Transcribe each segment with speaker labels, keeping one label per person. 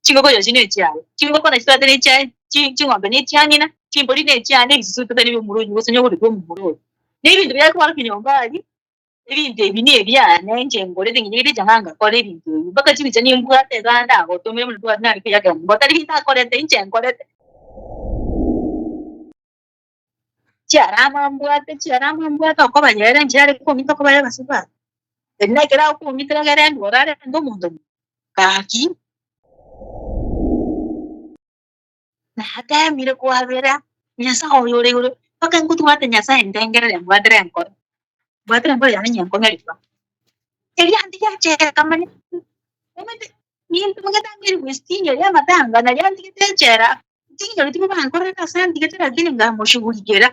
Speaker 1: Chingoko echi ne echiaye, chingoko nachi twate ne echiaye, chi ching'ombe ne echia ng'ina, chimbori ne echiane, ebisusu totari bia omorwoti gose onye ogoretwe omomura oyo. Na ebinto biria kwarokire nyomba aria, ebinto ebi ne ebiane inche ngorete ng'ina gete ng'a ngakora ebinto ebi, mpaka chibicha nimbwate iga ndagotomere buna tware nare koyakera nyomba otari binto akorete inche nkorete. Chiarama mbwate, chiarama mbwate okoba yere inche yare kong'ita okoba ya abasubati. Eri nekero agokong'itera egere ndware arenge omonto omuya, gaki nateemire kwabera Nyasae oyo ore igoro, mpaka nkotwate Nyasae ndengerere mbwatire enkoro, mbwatire enkoro yane nyenkong'e riba. Eria ntiga echela kamanye, omanyete ninto ngetangeri bwesitini eria amatanga naria ntigete echela. Tinyoreti bobe ankorerete ase antigete, lakini nkamoshughulikera.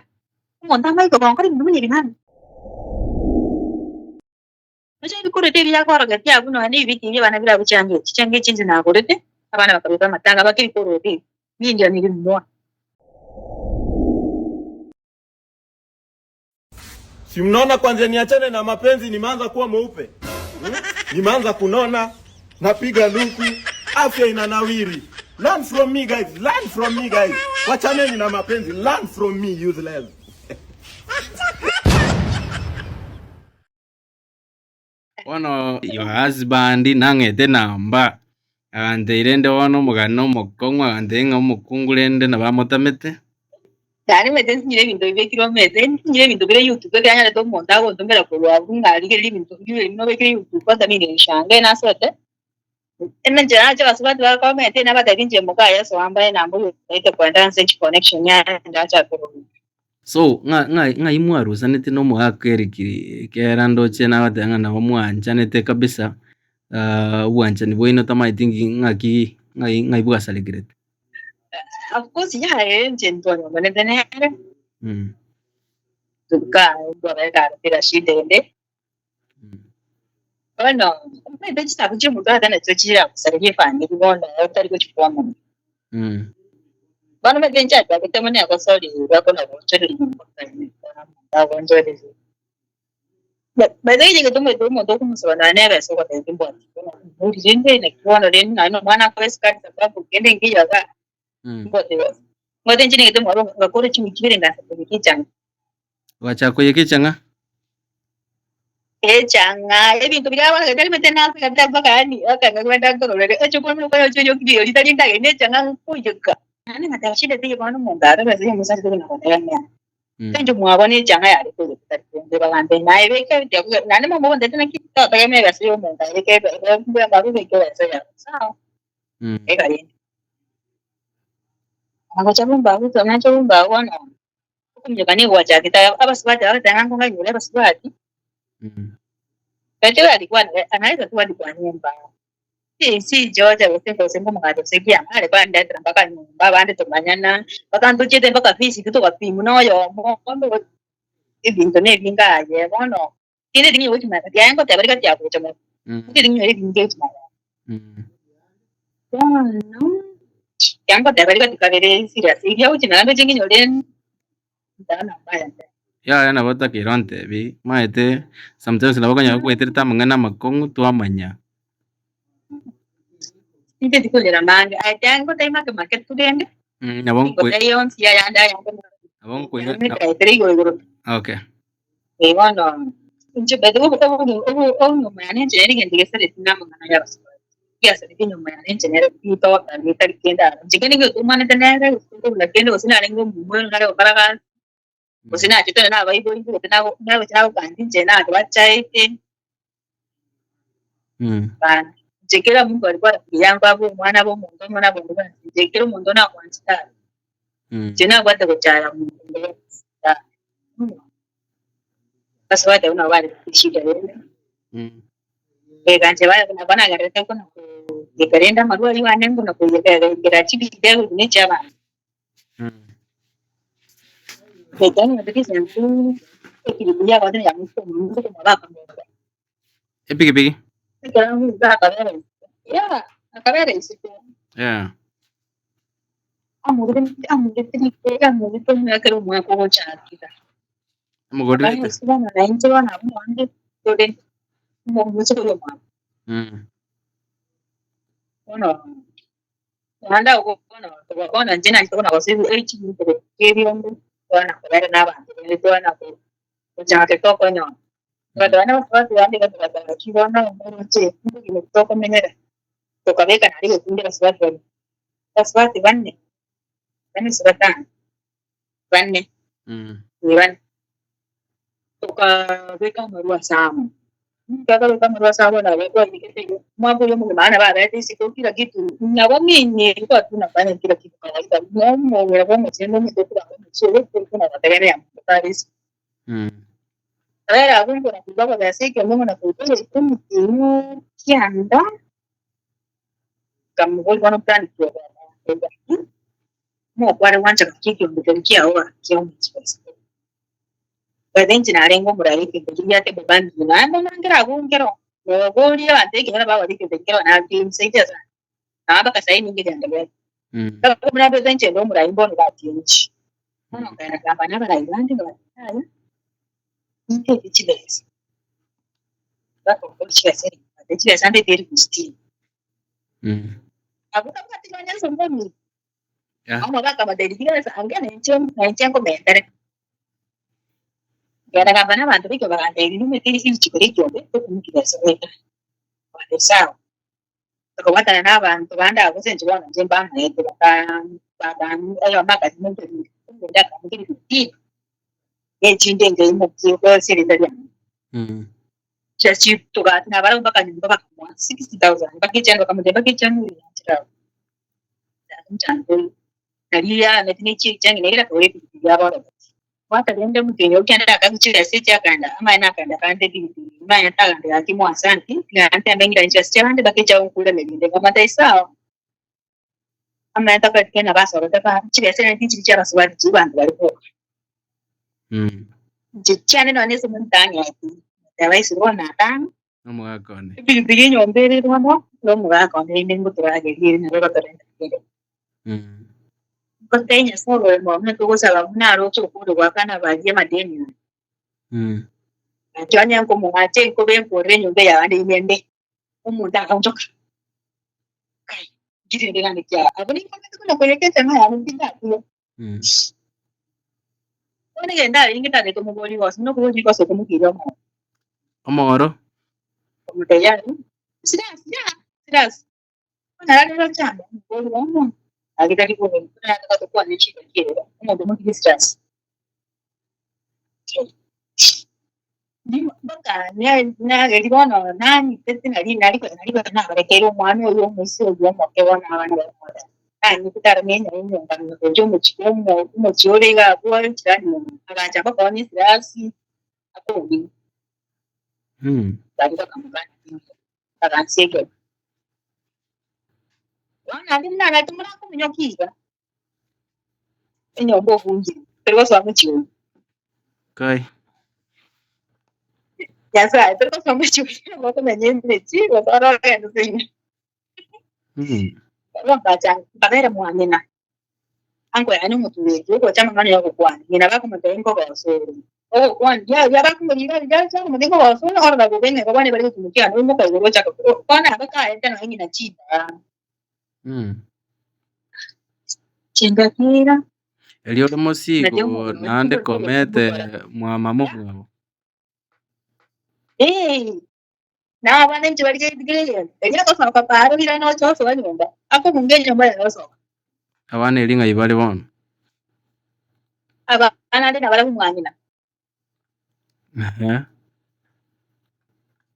Speaker 1: Omonto amaye kogonkora ebinto buna ebi nani? Nonya ebikorete ebi yakorogetie abwo nonya na ebibiti ebi abana bire abwo chianga echi, chianga echi inche nagorete, abana bakabeka amatanga bake ebikoroto ebi, nindio nibimoa.
Speaker 2: Si mnaona kwanza niachane na mapenzi nimeanza kuwa mweupe. Hmm? Nimeanza kunona, napiga luku, afya inanawiri. Learn from me guys, learn from me guys. Wachaneni na mapenzi, learn from me useless.
Speaker 3: Bono your husband nang'ete namba, agantebia rende bono omogano omokong'u agantebia ng'a omokungu rende nabo amotamete.
Speaker 1: Naende omanyete nsinyire ebinto bibekire omanyete, nsinyire ebinto bire youtube ekero anyarete omonto agontomera korwa abwo ng'a rigereria ebinto mbire buna obekire youtube kwanza mimi nilishangaa nasoete, enchera nache abasubati bakomenta nabatebia inche moka Yeso ambae namba oyo otaete koenda ase chiconnection yaye acha korora.
Speaker 3: So ng'a ng'a ng'ai mwarusaneti na omogaka Eric ekera ndoche nagoteba ng'a nabo mwanchanete kabisa obwanchani bwaino tamaeti nki ng'aki ng'ai ng'ai bwasarekerete.
Speaker 1: Of course yaye inche ntwanyomanete nere, tuka shida ende. Bono omanyete chisabu chia omonto ase nachio chiragosareria efamiri bono otari gochikwamana. Bono omanyete inche achagete buna egosori bakona goonchoreria omonto agoonchoreria. By the way nigo omanyete omonto okomosaba nonya na ebesa ogoteba timbwati bono rende naki bono rende nonya na omwana akore esukari sababu kende nkeiyo igaa timbwati besa. Omanyete inche nigete mwabo ngakora chiwiki ibere ngansa kobeka echang'a.
Speaker 3: Ogachaka koyeka echang'a?
Speaker 1: Echang'a, ebinto biria bono gete rimete nasegete mpaka yaani ekero kwenda nkororere eche korwa okonya oche oyokirie erio ritari ndagera ne echang'a nkoiyeka. Naende ngateba shida teiyo bono omonto arebe ase omosacha tari na gotegemea. Enche mwabo ne echang'a yare koiyeka tari kende bagambia naye beka ebinto naende mama ogontebia naki totegemea egasi ya omonto aye beka mbuya mbabe obeke ebesa yago sawa. Eka rende. Nagocha bumbagu nacha bumbagu bono. Okominyoka nigo gwachakete abasubati bagateba ng'a nkong'ainwa abasubati, Petero alikwana anaweza tu hadi kwa nyumba si si Georgia gose gose nkomoganda gose kiang'o are kondetera mpaka nyomba abande tomanyana mpaka ntochiete mpaka fees togapimwa na oyomo bono ebinto na ebinge aye bono kende ring'ina gochimanya kiaye ngoteba riga tiagocha mono kende ring'ina ebinge gochimanya bono kiaye ngoteba riga tikabere serious eria gochimanya ndoche ng'inyore mtaani mbaya
Speaker 3: Yaya nabo otakeire ontebi, maete sometimes nabo okonyora goeterete amang'ana amakong'u twamanya.
Speaker 1: Inche tikonyora mange aye kiaye ngotebia make make tu rende
Speaker 3: Nabo nkwe
Speaker 1: ngotebia yonsi ayande ayande
Speaker 3: nabo nkoira
Speaker 1: etere igoro igoro
Speaker 3: okay.
Speaker 1: Eh, bono inche by the way obu nyuma yane inche nere egento gesareti na amang'ana ya abasubati. Giasareti enyomba yane inche nere ritoka ritari kende aro. Inche kende giotomanete nere gose nkobuna kende gose narenge omomwenu nare gokora gasi, gose nachete onye nabaibori gose nago nagocha nagokancha inche nabachaete. Hapana. Inche kera omonto aria kwarasirie yango abe omwana abe omonto omwana abe onde bwensi, inche kera omonto namwanchete are. Inche nabwate gochaya omonto onde bwensi yaya. Basubati abwo nabo bare eshida rende. Egancha baye buna banagerete kona koyeka rende amarwa aywo ane buna koyeka egaikera chibideo buna echia abanto.
Speaker 3: Epikipiki? Yeah. Amogorerete? Mm.
Speaker 1: Naende agwo bono bono inche nachete kona gosibwa echiburi kebiongo kwana kobera na abanto bande kwana gochaka tokonyora. Abanto bande abasubati bande iga togateba ki bono oroche obogima obo tokomenyera, tokabeka naende egekundi abasubati baria, abasubati bane, bane gose batano, bane, eh bane. Tokabeka amarwa ase amo, twakabeka amarwa ase amo nabo twairigete igo, omwaka oria omogima abana babete isiko kila kitu nabo mini ilikuwa tu nafanya kila kitu kawaida, nomong'ina bwa omochie na omonto okobanga omochie oyo torikona gotegerera monto are isiko. Rero abwo nkona koigwa bobe ase ekiombe nkona koigwa omotienyi o kianda, nkamoboria bono plan ki obwate akantebia mokware gwancha gaki ekiombe keria kiago gaki kia omochie o isiko. By the inche narenge omorai egento keria giatebwa bamino naende nankere abwo nkero noboria abanto ekenyoro bagote egento nkero nakinsaidia sana nabo mpaka saii ninche gendererete. Buna mbete inche inde omorai mbono gaki inche. Bono nkaenda kogamba na abarai bande nkabatebia yaya, nintete chibesa, bakongora chibesa elifu mbate chibesa ndete elifu sitini. Abwo tabwati nonya ase mboni. Amo bakabateebia, Chibesa ange nainche nainche nkomentere. Nkagenda gamba nabanto baito baganteebia, Nomanyete richiko ri'ekiombe tokumia chibesa goeta. Nkabatebia, Sawa. Tokabwatana nabanto bande abwo ase inche bono inche mbamaete baka baka oyomo akanyimokia oyonde akaimokia ebibiri echinde nkaimokia ase erieta riane. Togati nabarabwo mpaka nyomba bakamoa 60,000 mpaka echani bakamotebia mpaka echani ore yanchera abwo. Nario yaaneti ne chichani nere akagora epigipigi aborogeti. Bwata rende omotienyi o kianda akaguchia ase echiakanda, amaene akaenda akande epigipigi, amaene taganda gaki moa asanti, ng'a ntembe ng'irane chibesa chi'abande mpaka echiagonkuraneria inde nkamata Esau. Amaene takoreti kende nabo asorete ba chibesa ere tinchiri chi'abasubati chiria abanto bare boka. Inche chiane nonya ase omonto ang'eti, ngateba ase bono atano.
Speaker 3: Nomogaka one.
Speaker 1: Epigipigi enyomba ere bono, nomogaka one rende ngotorageria ere nabo egotorenta kende. Ngotebia Nyasae oboremo buna togosaba buna aroche okore goakana baria amadeni aya. Naki onye nkomoacha enkobe nkorere enyomba eye abande ime nde, omonto akaonchoka, kai, nki rende gane kiago? Abwo ninkomete buna koyeka echang'aa yane tindakure. Bono egento arenge tagete omoboria rigoso, buna okoboria rigoso okomotiria omoro.
Speaker 3: Omoro?
Speaker 1: Okomotebia aye, Sirasi, yaa, sirasi. Bono ararere ochande, omoboria omo, ake tari bobe, buna yataka tokwane chingaki ere, omonto omotirie sirasi. Mpaka nageri bono nanyitete nari nari nari nabarekeire omwana oyo omoisia oyio omoke bono abana baria nanyitete aro nenyara enyomba gocha omochie omo omochie ore iga abwo echirani ime agacha mpaka one esirasi akong'ina baria bakamokana bagansiekera. Bono naende buna narete morakominyokia iga. Enyomba obungire, tori gosoa mochie oyio.
Speaker 3: Kai.
Speaker 1: Nyasae, tori gosoa mochie oyio, gokomenya emechie, gose ore ogende seino. Barabwo bagacha nkabera mwang'ina, ango yane omotureti, ogocha amang'ana ya ogokwana, ng'ina bakomotebia nkogosa ore. Ogokwana, ya ya bakomorira riria bakomotebia nkogosa ore, orora bobe ng'a igo bono ebare gotumokia ande, oimoka igoro ochaka bono abakaete nonya ng'ina chindagera. Chingaki iga.
Speaker 3: Erio ore mosigo
Speaker 1: Nario omonto
Speaker 3: naende
Speaker 1: ogochia
Speaker 3: komete
Speaker 1: gokora.
Speaker 3: mwa mama omwabo.
Speaker 1: Ee, na abana inche bari gete erio agosoka paaro riria noche osoa nyomba, akobunga enyomba yaye osoka.
Speaker 3: Abana erio ng'ai bare bono?
Speaker 1: Abana ande nabarabwo mwa ng'ina.
Speaker 3: Ehe.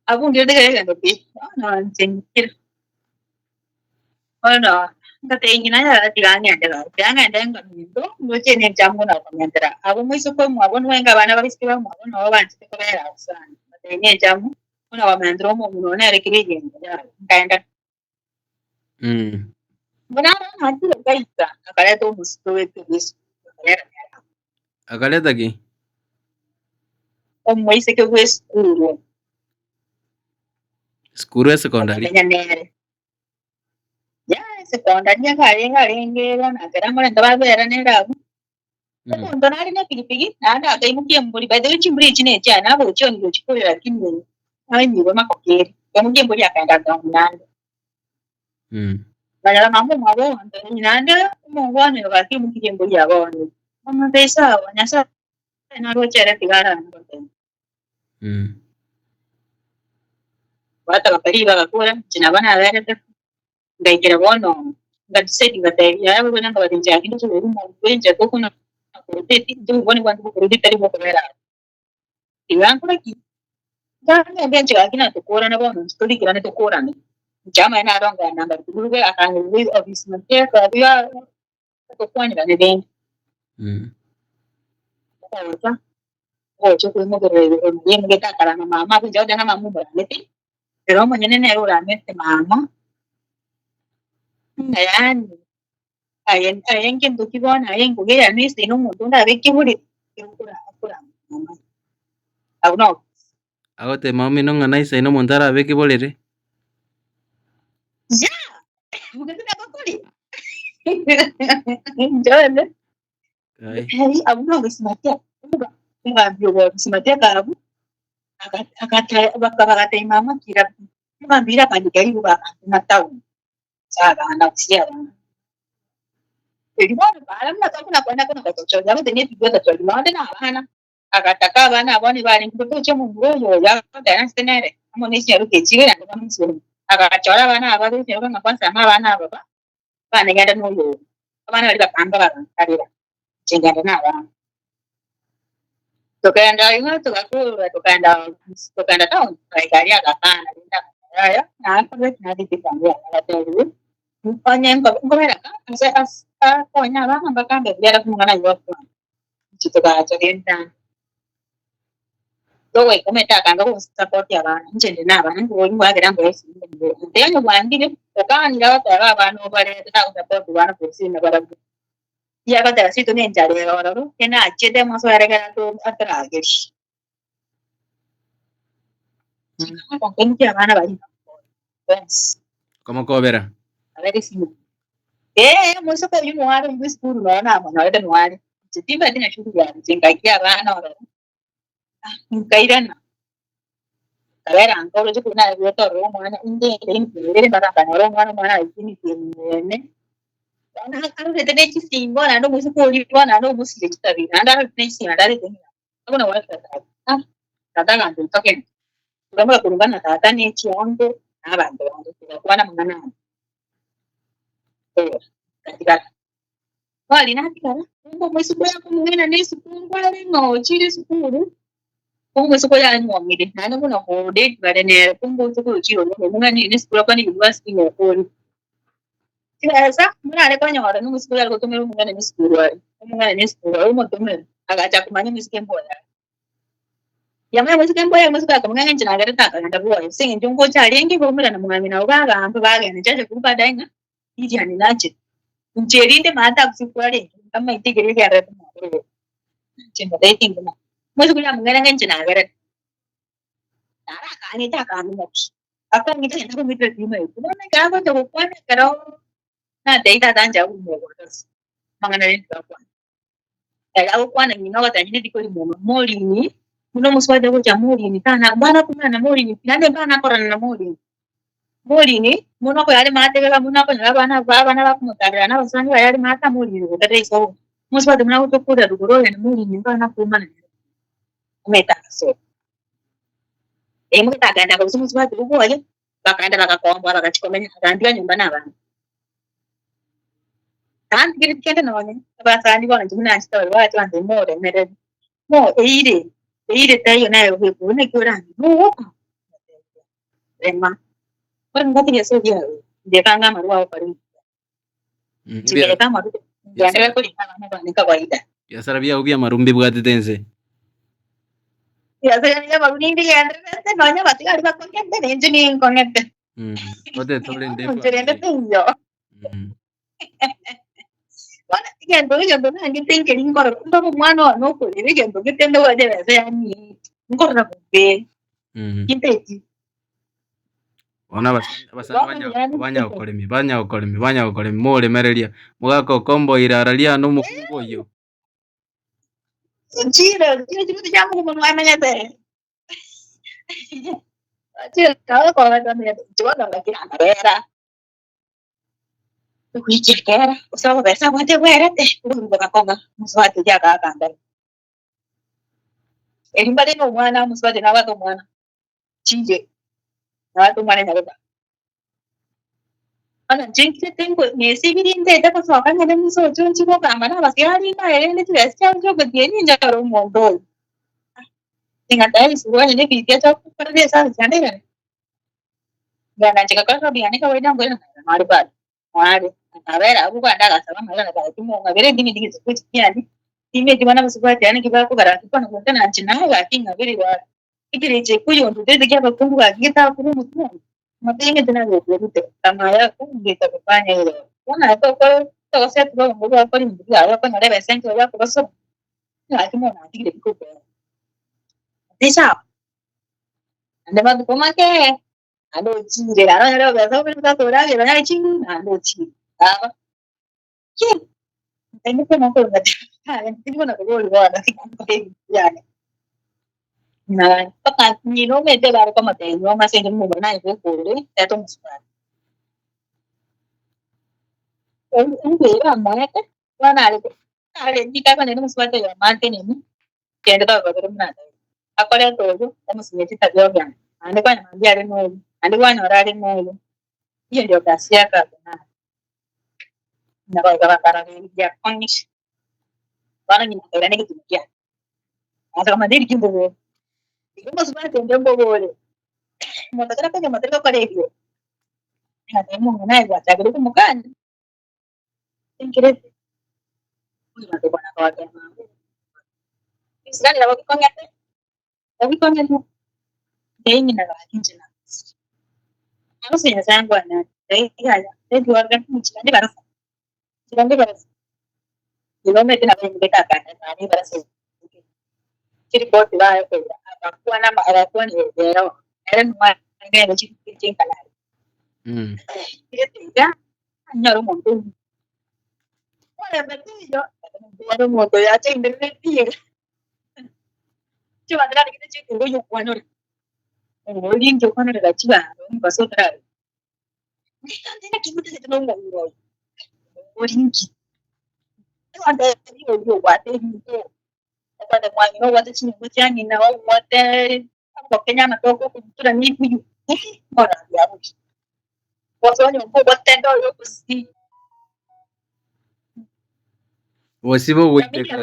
Speaker 1: Abungire kera egento pi, bono inche nkire. Bono ngatebia ng'ina yaya tiga ng'ende gaki, tiga ng'ende nkaminto, ndoche nenche amo na komentera. Abwo moiseke omwabo nigo abana baiseke bamwabo nabo banchete kobera abwo sana. Ngatebia nenche amo, buna komentera omong'ina one nere kera egento yaya, nkaenda. Buna nachire ngaika, akareta omosike bw'ekebeso, akarera nere abwo.
Speaker 3: Akareta ki?
Speaker 1: Omoiseke bw'esukuru.
Speaker 3: Esukuru esekondari?
Speaker 1: Akamenya nere. Ya esekondari nigo arenge arenge bono ekero amorenta babera nere abwo. Omonto nare ne epigipigi, naende akaimokia embori, by the way chimbori echi nechiane, agochia onye gochia korera lakini anyigwe makoki ere, akaimokia embori akaenda akaomia naende. Nkanyora mama omwabo ogontebia naende omongwana oyo gaki omotirie embori ya bono. Nkamotebia sawa, Nyasae naroche ere tiga arare goteba. Bwata bakaria bagakora, inche nabo naberete, ngaikera bono ngadecide ngatebia yaya bobe nkabatebia inche gaki ndoche oborimo obo inche tokona koroteti inche obokwana bwane bokoroteti tari bokobera aro. Iga nkore ki? Nkagenda inche gaki natokorana bono inche torikerane tokorane. Inche amaene aro nkagenda nkarwa akang'ira ofisi mateka iga tokwanera rende. Ogocha, ogocha okoimokerera omoyio takarama mama abwo inche goteba ng'a mama omoramete, ere omonyene nere oramete mama, ng'a yaani aye aye ngento ki bono aye nkogeya ase ino omonto onde abeke borere ekero okora okorama mama. Abwo nabo.
Speaker 3: Agoteba mama omino ng'a naisaine omonto arabeke borere.
Speaker 1: Yeah! Njone.
Speaker 3: Kai.
Speaker 1: Ai, abwo nogosimatia omogambi ogosimati akabu bakabatebia mama kira omogambi oria akandika ribuga akantoma town ase abana gose abana. Erio bono bara buna tokona kogenda kona gotochoria gose ne ebibe gotochoria nonye na abana. Agataka abana abwo nibarenge gotochia omomura oyo oyo agoteba ase nere amo ne chinyaroka echi naende bamosume. Agachora abana aba babere chinyaroka ng'a kwansa amo abana aba ba bane genda noyo oyo. Abana baria bakanga bagankarera, inche ngenda na abana. Tokagenda igo togakora tokagenda tokagenda town togaika aria agakana rende agateba yaya nakorire ki natigete efamiri yane agatebiwa onye nkobera ka ase ase akonye abana mpaka mbe buya alafu omong'ina aywo akwane. Inche togacha rende ande. Togoika omanyete akanga gosapoti abana, inche nde na abana nkoboria ngoakera ngoe esimi nte onye bwangire, okanire agoteba abana obarete tagosapoti bana gose nabarabwo. Riagoteba seito ne enchara ere ororo, kende nachiete mosoere ekero atoragerie. Nkaimokia abana baria nkabakonya bonsi.
Speaker 3: Okamokobera?
Speaker 1: Nkabera esimi. Ee, omoiseke oyio noare oigwe esukuru nonya namonyorete noare. Inche timanyeti ng'a shughuli yane inche nkaikia abana ororo, ah, nkairana. Nkabera nka oroche korwa naigwete ororo omwana inde inde mpaka nkanyora omwana omwana aetire emetienyi ene. Bono arorete ne chisingo naende omoiseke oria bono naende omosire chitabia naende arorete ne chisingo naende arete ng'ina. Abwo nabo tata, ah, tata agancha ntogende. Tukamanya korungana na tata ne chionde na abanto bande, togakwana amang'ana aya. Eh, ngatigara. Twari natigara, kumbe omoiseke oyo akomong'aina na esukuru are ng'a ochire esukuru, kumbe omoiseke oyo anyuomire, naende buna kodate bare nere, kumbe omoiseke oyo ochire onyuomire, omong'aini na esukuru akwane university ng'a okore. Chibesa morare konyora na omoiseke oyo are gotomera omong'ina na esukuru aye, omong'ina na esukuru aye omotomere, agacha komanya omoiseke mboyo are. Yamanya omoiseke mboyo are, omoiseke akamanya ng'a inche nagerete akagenda bwoye, ase eng'encho ngocha arenge baumerana mwang'ina abwo bagamba bagenda inche acha korwa baadaye ng'a Lilian nachete. Inche erinde maate agusii kwarenge, nkamaete ekero egendererete mwabere inche ngateba tingoma. Omoiseke oria among'aina ng'a inche nagerete. Narakanete akang'ina pi, akong'ita naende akong'itera timaeti. Bono ekero agocha gokwana ekero natebia tata ncha komogocha ase amang'ana aria ntibakwana. Ere agokwana ng'ina ogoteba ng'ina riko rimono morini, buna omosubati agocha morini tana mbana komanya morini pi naende mbana kororana na morini. Morini, mono okoyare maate iga buna okonyora abana aba abana bakomotarera na abasani baye are maate amorini goetera iso omosubati buna agocha korera rogoro ogende morini mbana komana nere. Omanyete agasoka. Omanyete akagenda akarusia omosubati obwo bwoye, bakaenda bagakomboa bagachia komenya, agantiga nyomba na abana. Tantigereti kende nonye, abasani bono inche buna nachete barabwo bagacha bantebia moremereri, mo eire, eire taiyo naye obekure naki orange nogoka? Ngatebia rema. Bono ngatiga ase oria mbekanga amarwa agokora ebibe. Chibereka amarwa ngenderere korika abana bane kawaida.
Speaker 3: Ebiasara biao bi'amaru mbibwatete inse.
Speaker 1: Ebiasara bi'amaru nimbigendererete nonya abatigari bakong'ete na inche ninkong'ete.
Speaker 3: Otete orende
Speaker 1: Omonto rende
Speaker 3: efamiri.
Speaker 1: teiyo. Bono egento egento nangete nkeri nkorora mpaka omwana one okorera egento gete ndobwate ebesa yaani nkorora bobe. Tinteti.
Speaker 3: Bono abasani banyagokoremia, banyagokoremia, banyagokoremia, moremereria, mogaka okomboira ara riane omokungu oyio.
Speaker 1: Chire chire chibuti chia mokungu mwamenyete. Chire nabo okogenda omanyete inche bono ngakira nkarera. Ogoikia kera, gose obobesa abwate bwerete, oborubi bogakong'a, omosubati oria agaaka mbere. Erio mbare na omwana, omosubati nabwate omwana, chinche, nabwate omwana nyaroka. Bono inche nkirete nko nesibiri ntete gosoka ng'ende mosocho nchie gokamba na abasigari mbaye rende chibesa chiabo chiogotienyi nchore omonto oyo. Ngateba esuruari ne ebinto biacha gokorera esabu chiane igare. Ngenda ngakora esabu yane kawaida nkoirana mware bado mware akabera abwo kande agasaba amang'ana gaki mong'abere ndimi ndigete gochi kiane timeti bono abasubati ane ki bakogara gaki bono gocha nanche naye gaki ng'abere gaki ekerecha ekoyondutete kia abakungu gaki getakure omotwe one amategemete nagokorute tamaa yako ngeta kofanya ere bono aye tokore togosetu bobe gwakora ebinto biaye okonyora ebesa enke bakobasoma gaki mono atigire bikokora tisawa. Naende matuko make, naende ochire, naende onyore obesa obere otakoragera onyore chinguru, naende ochire. Baba, ki, ntaimoke nokorwa ng'a tindi buna koboria bono tiga nkore ebinto biane. Na mpaka ng'ina omanyete bare komotebia ng'a ase eng'encho omomura naye bwekore, teta omosubati. Ombere amoete, bono are are ndikaba nere omosubati oyomo atenene. Kende togokora buna Daudi, akorete oyo, omosinye chitabia obiango, naende kwanyora mambia are noyo, naende kwanyora are noyo. Eyio ndio gasi ya Kardinali. Buna boigo bakarora ebiakonisha. Bono ng'ina akairana egetunu kiaye. Agacha komanya eriki mbobore. Igo omosubati onde mbobore. Omonto ekero akonywa tari gokora ebio. Agateba omong'ina aye gwachakire komokania. Anyore omonto oyio. Omorembe toiyo, onyore omonto oyo achenderere riire. Chibanto narigete chi'etugo oyio okwanore, oboria inki okwanorera chibanto omobaso otararora. Naki motagete na omong'ina oyo? Oboria inki? Abanto oyio obwate ebinto, obwate mwang'ina obwate chinyomba chia ng'ina, obwate ogokenya amatoke okobutora na ebuyu, morabia bobe. Gosoa nyomba ogotenda oyo ogosii.
Speaker 3: Gose bogoiteka.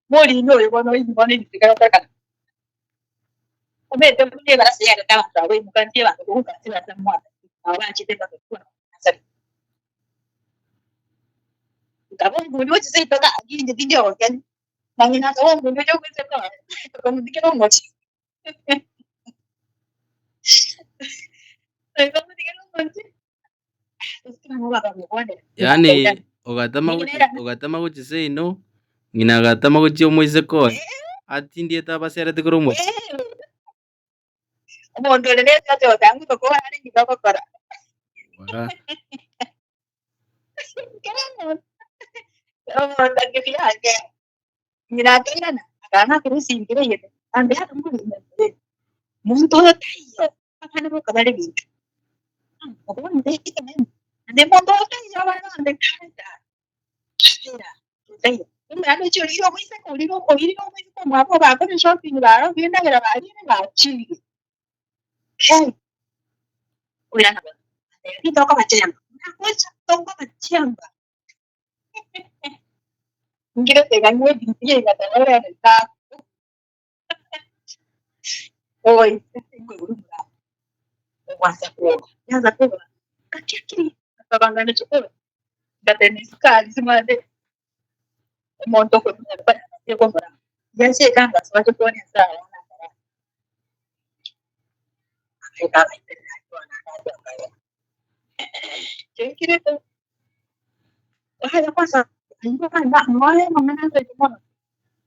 Speaker 1: Morino oyo bono oigwe bono ebinto bigakorekana. Omanyete buna ebarasa yarete abanto abwo imokantie abanto kogoka ase ebarasa mwaka nabo banchete mpaka gokwana Nazareth. Nkaba omonto gochia seito gaki inche tindi ogokenya, na ng'ina akaba omonto ocha gocha koa akamotugera omochie akamotugera omochie.
Speaker 3: Yaani ogatama gochi ogatama gochia seino, ng'ina agatama gochia omoiseke oye, atindiete abasereti korwa omochie.
Speaker 1: Omonto ore nebiacha otang'u gokora are ng'ina ogokora.
Speaker 3: Wah.
Speaker 1: Kera omonto omonto akibiange ng'ina akairana akang'akera esinkera eyete ande akamorina monto oyo taiyo. Abana boka bare binto. Naende omonto otaiyo abana bande tata tera otaiyo. Omwana ochia orire omoiseke orire oirire omoiseke omwabo bakore shopping barobire endagera barire bachire. Kai oirana bono atebi tokobachemba nagocha tokobachemba. Nkirete iga ng'we ebinto iga tara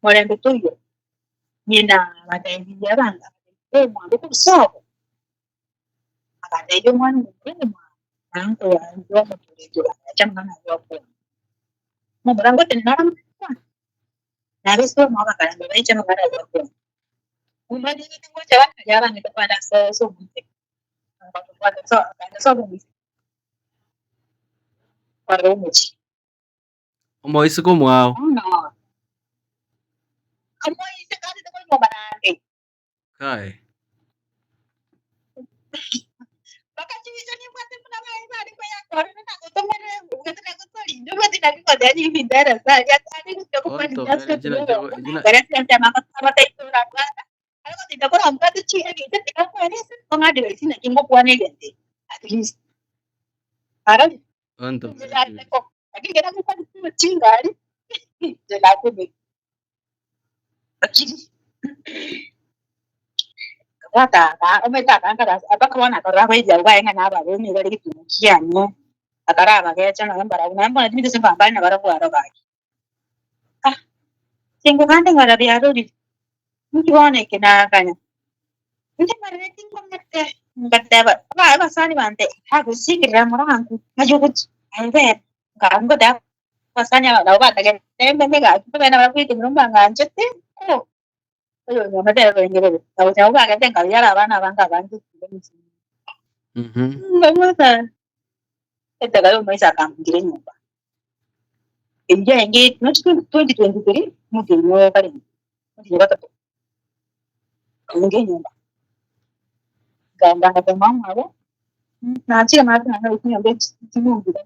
Speaker 1: Morembe toiyo. Ng'ina agateebia abanto omwando korwa sobo, agateebia omwana omonene omwabo, na nkorandia omotureti bagacha amang'ana ayio okwana. Momura ngotenena ore amatuko Nabeso omwabo baiche amang'ana ayio akwana. Omanyete ngocha bakaria abang'ete kwana ase ase omoiseke. Kwana ase omoiseke. Kwarora omochie.
Speaker 3: Omoiseke omwao.
Speaker 1: Bono omoiseke arete konyuoma naende.
Speaker 3: Kai. Ontomere china chio china ontomere chibicha.
Speaker 1: Omanyete akankara mpaka bono akarora abaibori abwo baye ng'a nababe nigo bare egetunwa kiane, akarabagecha nonye mbarabwo, nonye bono timanyeti gose mbambare nabarabwo aro gaki. Ah, inche kande nkarora biarorire, inki bono eke nakanya, inche mbarereti nkong'ete, ngateba aba abasani bante agosingerera morangu, aye ogochi aye beba, nkarora ngoteba abasani aba nabo batagete mbe gaki ntobe nabo bakoitemera mbang'anchete ko. Oyo onyuomete ere orenge bobe, na gocha abwo bagete nkabiara abana abange abange ekero omochie. Ngabwata etaka y'omoisa akambugira enyomba. Eyio yarenge not 2023 omotienyi o karenge, omotienyi o gatato. Nkaunga enyomba, nkaenda ngatema omwabo, nachire maate naende goika enyomba echi chimungire.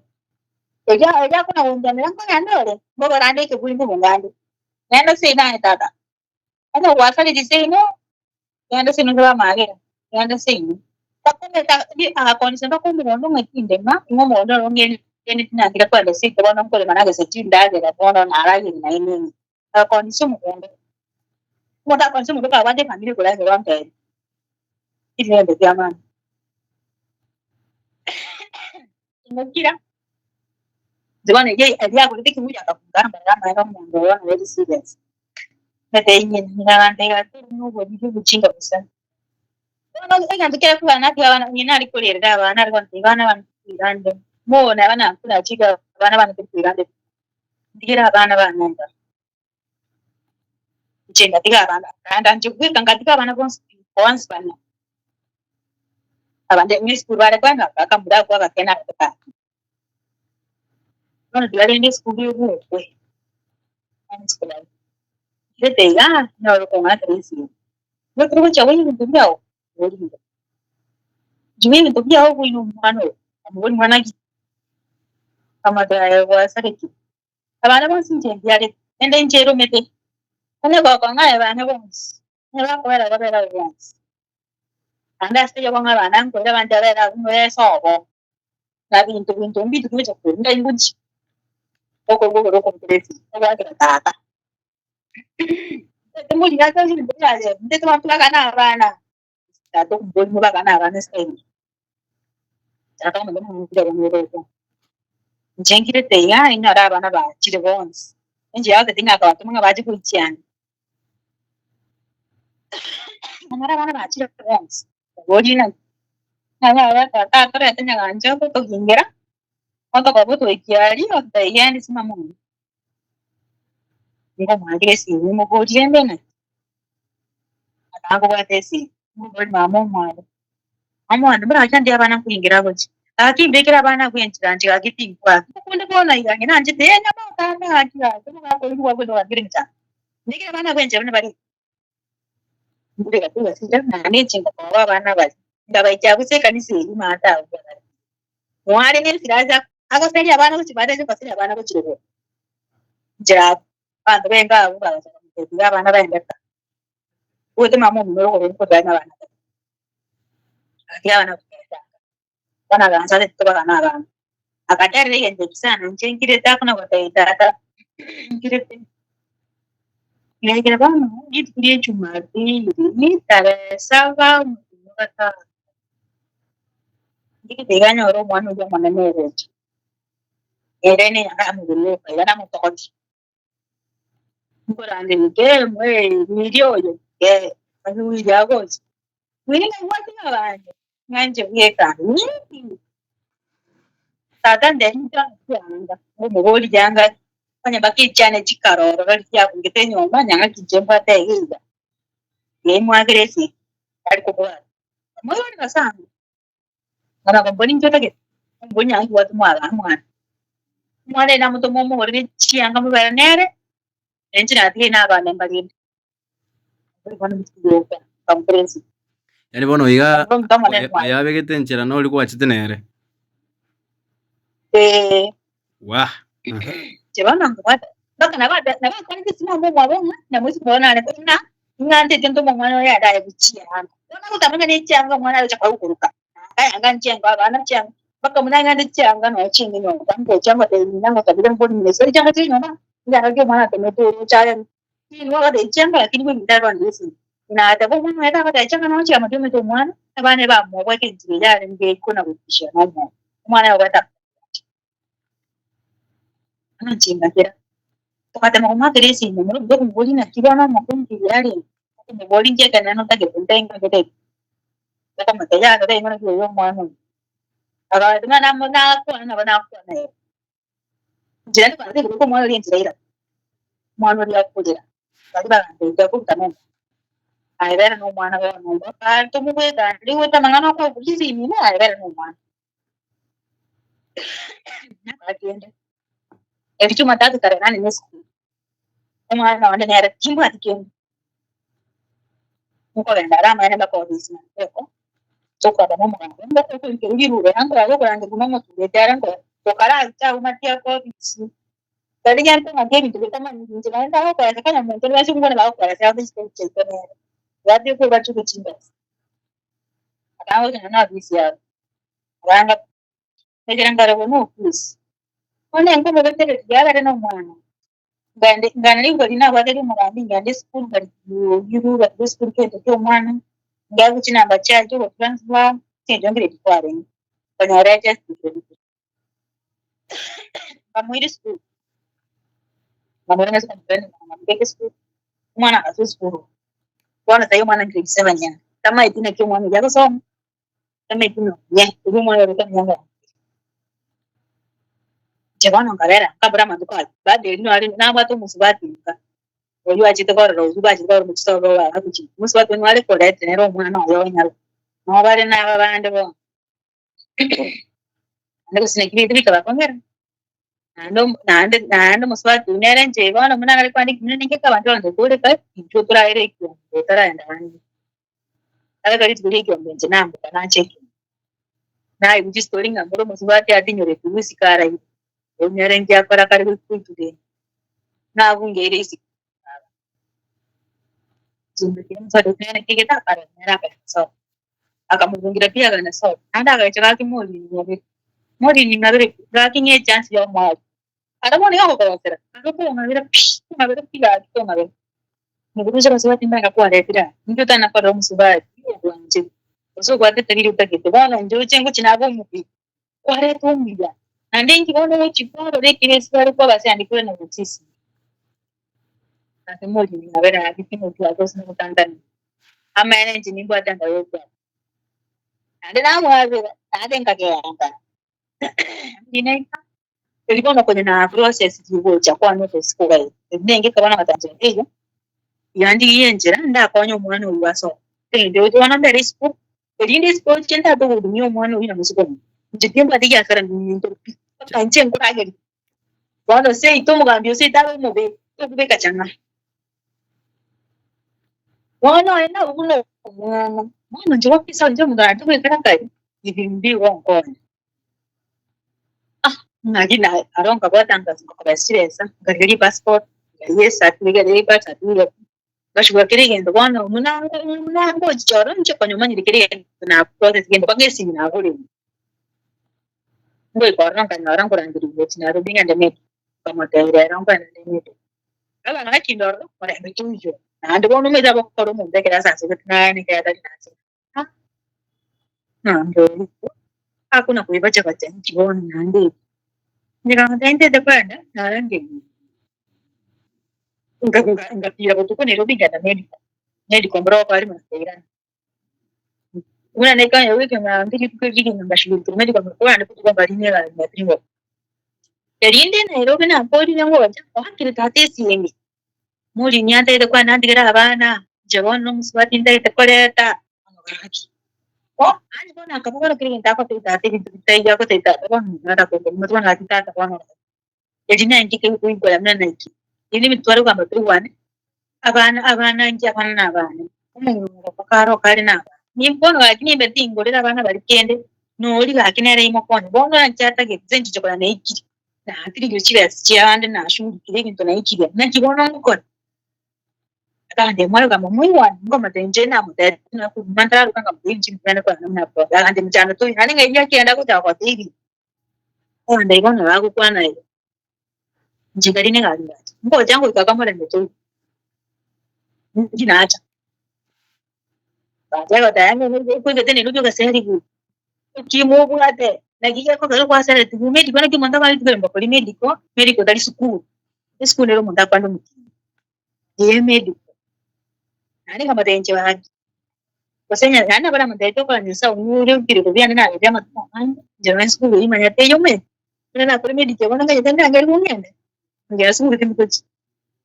Speaker 1: Erio erio akona gondwanera nkogenda ore, mbogora ande ekeburi mbobong'ande. Genda seino aye tata, onye gwasaririe seino, genda seino osabe amabera, genda seino. Bakometa agakonisa mpaka omogondo ng'a tindema, ng'a omogondo oro ng'ende tinanchire kogenda seito bono nkorema nagesa chindagera bono narageire naende ng'a. Agakonisa omogondo, omonto akonisa omogondo kabwate efamiri ekoragera ontebie, ebinto bia maana. Ing'okira, inche bono erio erio agorete ekeburi akafunga ambarere amaene omonto oyo bono ere serious. Ngatebia ng'ina ng'ina agantebia gaki obo noboriri obochinga bosa. Bono egento kere kobana natiga abana ng'ina are korerera abana are gontebia bana bane tokoirande, mono neba nakure achike abana bane tokoirande, ntigere abana bane nka. Inche ngatiga abana, naende inche bweka ngatiga abana bonsi bonsi bane. Abande ng'a esukuru bare kogenda bakamura abwo abake na abato bake. Bono tiga rende esukuru ebokwe, gete igaa nyore okong'ata esimi, igo torogochia koiya ebinto biago, orinde. Inche ebinto biago okoira omwana oyo, omobori mwana ki? Amato aye gwasarekire. Abana bonsi inche mbiarete, naende inche eromete, onye gokong'a aye abana bonsi, onye bakobera babere abwo bonsi. Naende ase ayio okong'a abana nkoira abanto babere abwo buna esobo, na binto binto mbito bigocha korinda ingochia, okoigwa okoro okobutora esimi, ogoakera tata. Ntete ase ebinto biaye, ntete abanto bagane abana, tata okomoboria bagane abana ase eye. Tata omonene omonge obo. Inche nkirete iga, inyore abana bachire bonsi. Enchera yao teti ng'a akabatoma ng'a bache goichiana. Inyore abana bachire bonsi, boria ng'a ng'a baba tata atorete nyagancha ototogingera, otokoba otoikia aria, ototebia genda simama mono. Nkomwakera esimi, moborie rende naki? Akangobwata esimi, moborie mama omwabo, mama one morache ndie abana nkoingera gochia, gaki mbekere abana abwo enchera inche gaki tinkwaki, okonde bono iga ng'ina anchete ee nyama otame gaki gaki omogaka oyio nigo akoenda ogakire emechando, mbekere abana abwo enchera buna bare iga. Mbure gaki gasicha naende inche ngakoba abana baria, nkabaikia abwo ase ekanisa eyio maate abwo bare. Mware ne esirasi agoseria abana gochia maate ache goseria abana gochia rogoro. Inchera abwo, abanto benga abwo bagachaka komotebia abana baende ka. Ogote mama omino rogoro nkorera na abana baria. Agatiga abana bakagenda nka. Bono agancha ase tobagane abana. Agaterera egento eki sana, inche nkirete akona gotebia tata, nkirete. Nkaikera bono rituko ria Jumapili, tarehe saba omotienyi o gatano. Ndigete iga nyore omwana oyio omonene ogocha, ere nenyanga yamobere yoka iga namotogotie. Nkorangeria kee mwee Willy oyo, ee, onye Willy agocha, Willy naigwete ng'a abande ng'a inche bweka, Willy! Tata ndebi inche anga, ngomoboria anga. Onye mpaka echiane chikaroro gari chiabungete enyomba, nyang'aki inche mbwate iga iga, tiga imwakere esegi, tari kobwata. Moigwe basani, Ng'a mbori inche otagete, mbori nyang'aki bwate mwabaa mwana. Omwana oye namotome omogorere chianga mobere nere, na inche natigaire na abana mbarende. Mbori bono nchigoka, nkamokora esegi.
Speaker 3: Yaani bono iga
Speaker 1: Omonto omonene mwaye.
Speaker 3: oyabegete enchera nori gwachete nere.
Speaker 1: Ee.
Speaker 3: Wah!
Speaker 1: Inche bono nkabwata, mpaka nabata nabakwanete ase mama omwabo ng'a namoisia bono nare ng'a ing'anchete ntome omwana oye ande aye gochianga. Bono agotamanya ne chianga omwana agocha koruka, nanga yanga nchianga abana chianga, mpaka buna ang'ande chianga nonya chinge nyomba, ngocha ngotebia ng'ina ngotabire mbori ng'ina ase chianga chire nyomba, chianga ki omwana atomete oroche aye, nigo agotebia chianga lakini buna intari gose. Ng'ina agateba omwana oye tagoteba chianga nonya chiamotebia omanyete omwana, abana ebamobwate enchera eyio arenge kona gochia nomoyo, omwana aye obwate. Anachingakera, togatema komoakera esimi, omorwoti tokomoboria naki bono omokungu oria arenge, okomoboria inche ekeene notagete ntenga ngetebe, tokomotebia yaya totebe ng'a naki oyo omwana oyo. Akabatebia ng'a namo nakwana nabo nakwana ere. Inche naende kwanza igoro omwana oria enchera iraba, omwana oria akorera, baria bagantebitia koruta nomwana. Aye bera nomwana bono, mpaka tomobweka ande goeta amang'ana okobugia esimi ime, aye bera nomwana. Nabagende, erio Jumatatu tarehe nane na esukuru, omwana one nere timbwati kende, nkogenda are amaene mpaka ofisi eko, tokoba na omogambi okorikera rirube ango agokorangeria buna omotureti are ngo tokaracha abwo matia ake ofisi, tari gento ng'aki ebinto bitamanyiri inche naende ndagokoeresa kanya omonto onde bwensi mbuna bagokoeresa ase chistori chiaito nere, bwate okobachuka chimbesa. Akagocha na ofisi yabo, akanga ekero nkarabwo na ofisi. Bono nkomobetereria riabere na omwana, ngende ngana rigori riria nabwate ria omogambi ngende esukuru ngariruga esukuru kento kia omwana, ngeagwe chinamba chiaye chia ogotransfer, chinto nkereti kwarenge, nkanyora echesiti nkamoira esukuru, nkamoira nkamobeka esukuru, omwana agasoa esukuru. Bono sai omwana grade seven yane, tamaeti naki omwana oyio agosoma, tamaeti nonye, oria omwana oria tamanya ng'a Inche bono nkabera, nkabora amatuko ayio, bado erio nare nabwate omosubati nka, oyio achete korora oyio bachete korora omochisobo obo agochia, omosubati oyio nare koreta nere omwana oye onyare, nabo bare na aba bande bono. Naende gose naki binto bikabakong'era, naende omo naende naende omosubati oyio nere inche bono buna nare kwandika buna ninki abanto abanto koreka intwe toraere ekiombe toraenda ande. Abeka rituko ria ekiombe inche namboka nacha ekiombe, naigwa chistori ng'a mboro omosubati atinyoretigwe isiko araire, oyio nere inki akora kare goika rituko eri, nabungeire isiko. Akamobungira pi agana sobo, naende agacha gaki morini ng'abere, morini ng'abere pi, gaki ng'e echance ya omoerio. Aro bono iga agokogosera, aro kong'abera pi, kong'abera pi gaki kong'abera. Mokuruche basubati mbaka kwaretire aa, inki otana korora omosubati obwanchete, gose obwatete riria otagete, bono inche oche ngochia nabe omobe, kwareta omuya, naende inki bono ogochia kwarora ekero ase bare kwabase ande kore na gochia. Ase moriri nabere ake timotwake gose nogotantania, amaene inche nimbwate enda y'okwama. Naende namwabera, naende nkagenda. Ndinaika, erio bono konya na process chigocha kwane ofisi kogaika, erio nenge ekaba nagatanchera teiyo, yandigia enchera ndakonye omwana oyio asome. Egento ekio bono mbere isiko, erinde isiko inche ntatogohudumia omwana oyio na mosike omonene, inche timbwati giasara minto pi, mpaka inche nkoragerie. Bono seito omogambi o seito abe omobe, tokobeka chang'aa. Bono oye nabwo buna omwana, bono inche gwakisa inche omonto naende goikera kare, ibimbi igo nkonya. Ah, ng'aki na aro nkabwata nkakobesa chibesa, nkarigeria epassport, nkarigia ecertificate ya birth certificate, ngachukua kera egento bono buna buna ngochicha ororo inche konya omanyire kera egento na process gento mpaka esimi nagorire. Ngoika ororo nkanyora nkorangerigwa gochia Nairobi ngende Meru, nkamotebia rero nkoenda nde Meru. Abana gachinde ororo, morembe toiyo, naende bono omanyete abokora omonto ekero asasogete naye ekero atari nase ah, naende oyio akona koibacha bacha inki bono naende ebi. Inche nkamotebia ntete koenda, narangeria ngatira botuko Nairobi nkagenda Medical, Medical mboro okare Maasai. Buna nekanya goika ng'a rituko erio rigima ngashughulikia medical ngakora naende botuko nkarina egari ngatirimboka. Erinde Nairobi nakorire ngocha, oakire tata esimi, Morini antaete kwana antigere abana, inche bono nomosubati ntaete koreta, bono gaki. Bo, aye bono akabora kera egento agotebia tata ebinto bitaiyo agotebia tata bono tata kokoruma bono gaki tata bono gaki. Eri nenki kegokoigwera buna naki? Ebi nebinto tware kogamba toigwane, abana abana inche abana na abana, omong'ina kare okare na abana. Bono gaki nimbe tingorera abana baria kende, nori gaki nere imokonye. Bono inche atagete ase engencho konya naikire, natirigire chibesa chiande nashughulikire ebinto naikire, naki bono ngokora? Akagambia mware kogamba moigwane, nkomotebia inche namotebia nakoruma ntararuka nkamotebia inche mbuyande korana buna bono. Agantebia mochando toiyo, naende ng'ai riakenda gocha gotebia. Abande igo nabo bagokwana iga, Inche tari negari ngacha, ngocha ngoika akamorembe toigo, inki nacha? Bacha goteba ng'a okoigete Nairobi ogaserigwa, ekimo obwate, naki gekogera gwaseretigwe medical naki omonto akore rituko erimo bakore medical, medical tari sukuru, esukuru nere omonto akwande omotienyi, eye medical. Naende nkamotebia inche gaki, gose onye naende nabo namotebetie okora Nyasae ong'ure ebirego biane nabeire amatuko amange, inche nonye esukuru eyio manyete eyio omanyete, buna nakore medical bono nganyete ndangerigwe ng'ende, ng'ende esukuru tindi gochia,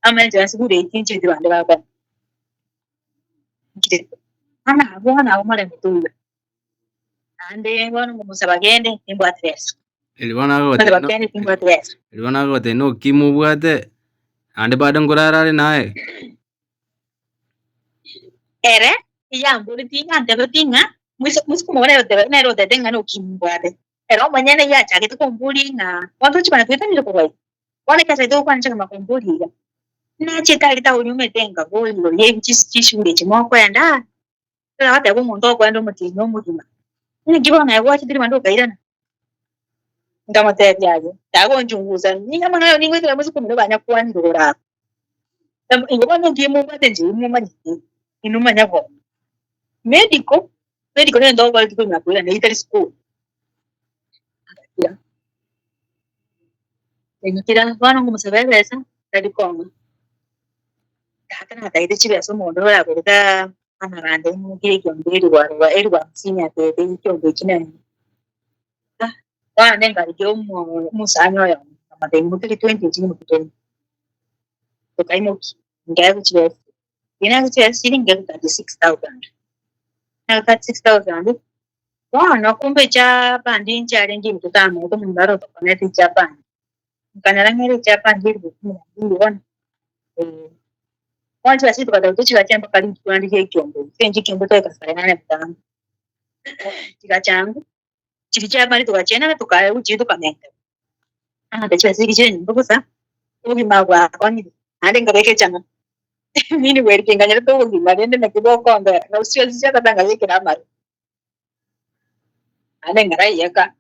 Speaker 1: amanye inche esukuru eyio tinchieti bande bakora. Nkirete, bono abwo nabo omorembe toiyo, naende bono ngomosaba gende timbwati besa.
Speaker 3: Erio bono
Speaker 1: Mosaba
Speaker 3: agoteba
Speaker 1: kende timbwati besa.
Speaker 3: erio bono agoteba noki mobwate, naende bado nkorara are naye.
Speaker 1: Ere iyamboretie yantebetie ng'a moise moise komobora nere otebe nere otebete ng'a noki mbwate. Ere omonyene yachagete komboria ng'a bono tochi kona twetanire korwa iga. Bono ekero achagete gokwana inche nkamanya komboria iga, nachete aria taoni omanyete nkaboria igoro ye chishughuli echi mokoenda aa, ekero agoteba omonto okoenda omotienyi omogima, ninki bono aye gwachete ribande okairana? Nkamotebia aye, tagonchungusa, nigo amang'ana ayo ningoikera mosiko omino banyakwanire igoro abwo. Igo bono nki mobwate inche imomanyete, inwe manya bono. Medical, medical nere ntogokoreti konyora koirana eyio tari sukuru. Agakira, eng'ikira bono ngomosaba ebesa, tari kong'a. Tata natagete chibesa omonto oragorete amaranda aimokire ekiombe erigwarwa erigwa hamsini atebete ekiombe ekio nere. Ah, bono nengarigia omo omosani oyomo, nkamotebia imokeria 20 echi ng'imokie 20. Tokaimokia, nkaegwa chibesa, riria naegwa chibesa chiria nkaegwa 36,000. Naegwa 36,000, bono kumbe echapandi nchiarenge intwe tamaete omonto aro otokonete echapandi. Nkanyora ng'a ere echapandi elfu kumi na mbili bono, eh. Bono chibesa echi togateba tochigache mpaka rituko naende ria ekiombe, ase eng'encho ekiombe twaika saa nane botambe. Chigachangwa, chiria chiamani togachienana tokaegwa chiria tokamentera. Amato chibesa chiria chire nyomba bosa, obogima bwakong'ire, naende nkabeka echang'a mini bwerike nkanyarete obogima rende naki bokongera, na chibesa chia tata nkabekera amaru. Naende nkarayeka,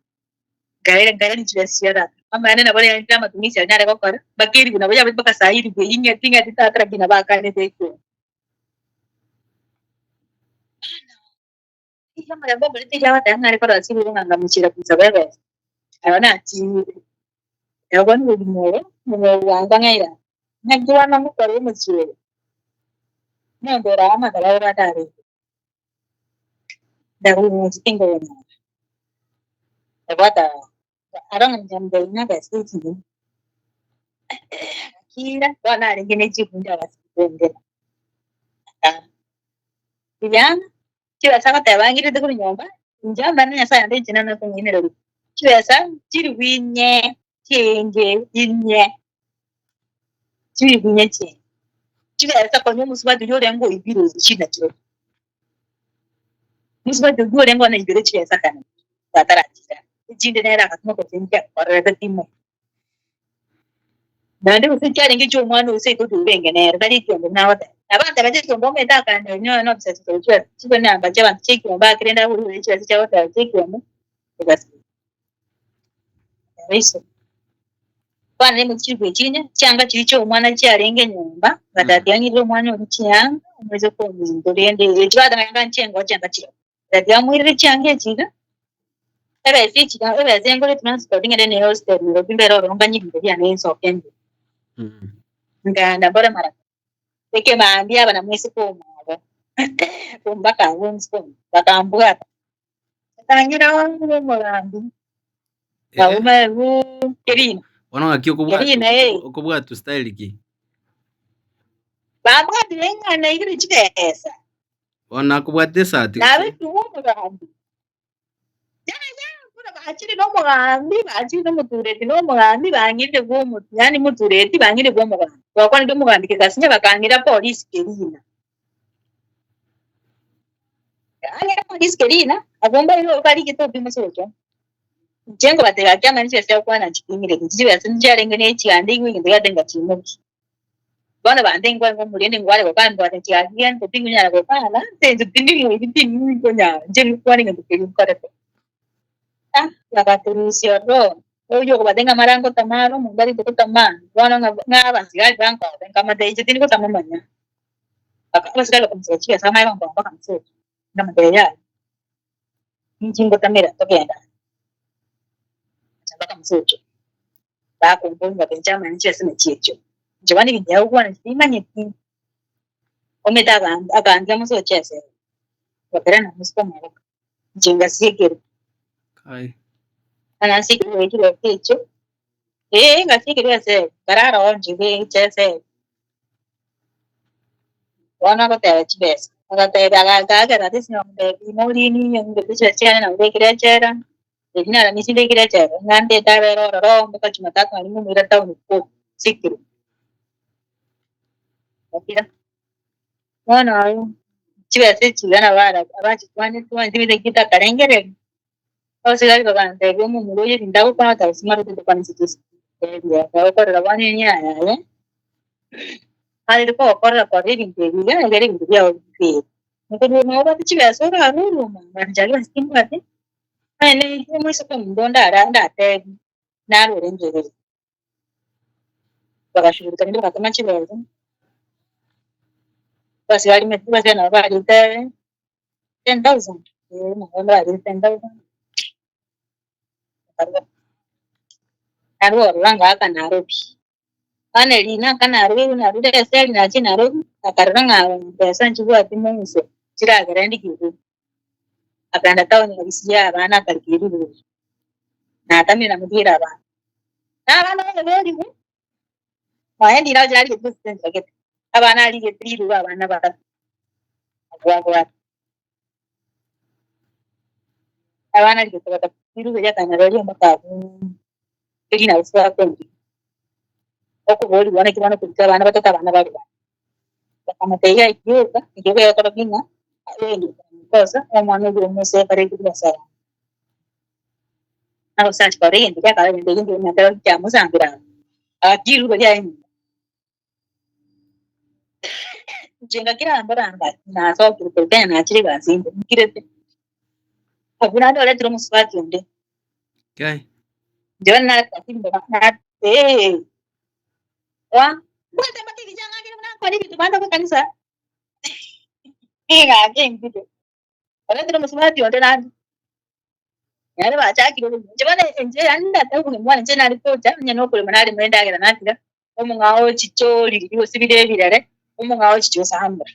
Speaker 1: nkaira nkairania chibesa chia tata. Amaene nabo rende amatumisi aria nare gokora, mpaka eribu nabo yabete mpaka saa hii eribu eyio ing'eti ing'eti tata lakini nabo akanete ekero. Riria omorembe omorete erio agateba ng'a are korora chiruru ng'a nkamochiera konsaba ebesa. Aro nachiire. Nabo bono obogima obo, obogima obo bwankong'eira, naki bono ngokora omochie oyo? Omonto ore aa amagoro ore atarenge. Ndagochi tingonyara. Ebwata aro ng'a nkamotebia ng'a ebesa echi Akira, bono narenge ne chikundi agasibendera. Vijana, chibesa agoteba ang'irete korwa nyomba, inche amang'ana Nyasaye ande inche nane kong'ainereria. Chibesa chiribu inye, chienge inye, chiribu inye chienge. Chibesa konya omosubati oyio orenge oibire china chirochio. Omosubati oyio orenge one oibire chibesa kane, batarachira, echinde nere agatuma gose inche akorerete timanyeti. Naende gose chiarenge chi'omwana o seito orenge nere, tari ekiombe buna agoteba. Nabo antebete ekiombe omanyete akande nyowe nobisasi korwa chibesa chibe namba chi'abanto chi'ekiombe ake rende aborwe chibesa chiagoteba chi'ekiombe egasi. Iso. Kwana nemo chilifu echinya, chianga chiria chi'omwana chiarenge nyomba, ngatebia ng'irere omwana oria chianga, omoise kominto rende echi bateba yanga nchengo chianga chiria. Ngatebia amoirere chianga echi iga, Ebesa echi iga, ebesa engore transport ng'ende ne hostel Nairobi mbere ororo nganye ebinto biane nsoke ndue. Nkaenda mbore mara ekemambia aba na moiseke omwabo mpaka abwo moiseke omwabo bakambwata, bakang'ira omogambi abwo kerina.
Speaker 3: Bono ng'aki okobwatwa
Speaker 1: Erina eh.
Speaker 3: okobwatwa style ki?
Speaker 1: Babwatire ng'a naigire chibesa.
Speaker 3: Bono nakobwata esati gose?
Speaker 1: Nabekirwe omogambi. Yaya, buna bachire nomogambi, bachire nomotureti nomogambi, bang'irire bwa omo yaani motureti bang'irire bwa omogambi. Twakwanete omogambi kegasinya bakang'ira polisi kerina. Ang'ira polisi kerina, abwo mbaire barigete obi mosocho. Inche nkobatebia gaki amang'ana chibesa chiagokwana nchiting'ire, inche chibesa nchiarenge ne chiande igwe egento giatenga chimoki. Bono bande nkwarenge omorende nkware gokana mbwate chiaki gento tingonyara gokana ase eng'encho tindi moiri tindi nkonyara inche nkwane egento keria nkorete. Ah bagatorusia ororo, oywo okobatebia ng'a mara ngotama aro omonto arente gotama, bono ng'a ng'a abasigari bankobe nkamatebia inche tindi gotama manya. Baka abasigari bakamosoa chibesa bamanye gonkoba bakamosokia, nkamotebia yaya. Inche ngotamera togenda mpaka mosocho. Bakomboria bakencha amang'ana chiase nachi echio. Inche bono ebinto ebi agokwana inche timanyeti. Omanyete akantia mosocho ase ere, bakera na mosike omogoka, inche ngasiekerwa.
Speaker 3: Kai.
Speaker 1: Bono nasiekerwe chibesa echio, eh ngasiekerwa ase ere, nkarara oo inche inche ase ere. Bono agoteba chibesa, agateba agakera ase esinyo morini ng'ende chibesa chiane nambekire echela, erio naramisi mbekire echela, ng'a ndete abere ororo mpaka jumatatu naende momoira town ko sikire. Gakira, bono aywo chibesa echi iga nabo ara abachikwanete omanyete gete gitakarengereria, abasigari bagantebia omomura oyo ebinto agokwana oteba simarete tokwanise tosi agokorera bono enia yaye, arire kogokorera korora ebinto ebi iga ekero ebinto biago bibere. Nkorwa nabo obwate chibesa orarwe oroma, inche aria besa timbwati, onye ne omoiseke ominto onde ara ndatebi, narure enchera eye. Bagashughulika naende bagatoma chibesa, abasigari abasigari nabo barite 10,000, eh nabo barite 10,000, bakarua. Narwo ororo ngaaka Nairobi. Bono riina aka Nairobi narure eseri nachie Nairobi, akarora ng'a besa nchibwati monse chiragere ndigie igoro. Akaenda town agasiya abana akarika erigori, natamire namotigera abana. Na abana baye borigwe, nonya ndire ache arigete gose tinchagete, abana arigete riruba abana batato, abwo abwate. Abana arigete batato, riruba erio akanyora mpaka abwo erina gose akondia. Okoborigwa naki bono korika abana batato abana bare bane. Bakamotebia ekioka, ekioka gekorokia ng'a kosa omwana oyio omosee kare korwa ase abana. Abasacha kore egento giakare egento egento nakero kiamosambire abwo, agatiga riruba riaye nyuma. Inche ngakira mbora nasokire korwa Kenya nachire egasi ende, nkirete. Abwo naende oretire omosubati onde.
Speaker 3: Kai.
Speaker 1: Inche bono eh, wa, mbwate mbake richang'ani buna nkore ebinto bande ekanisa, ng'ake nkire. Oretire omosubati onde naende, nere bachakire obogima. Inche bono inche yaani ndatake obogima bwane inche nare gocha, onye na okorema narema endagera natiga, omong'ao ochiche oriririe gose bire ebirere, omong'ao ochiche osambore.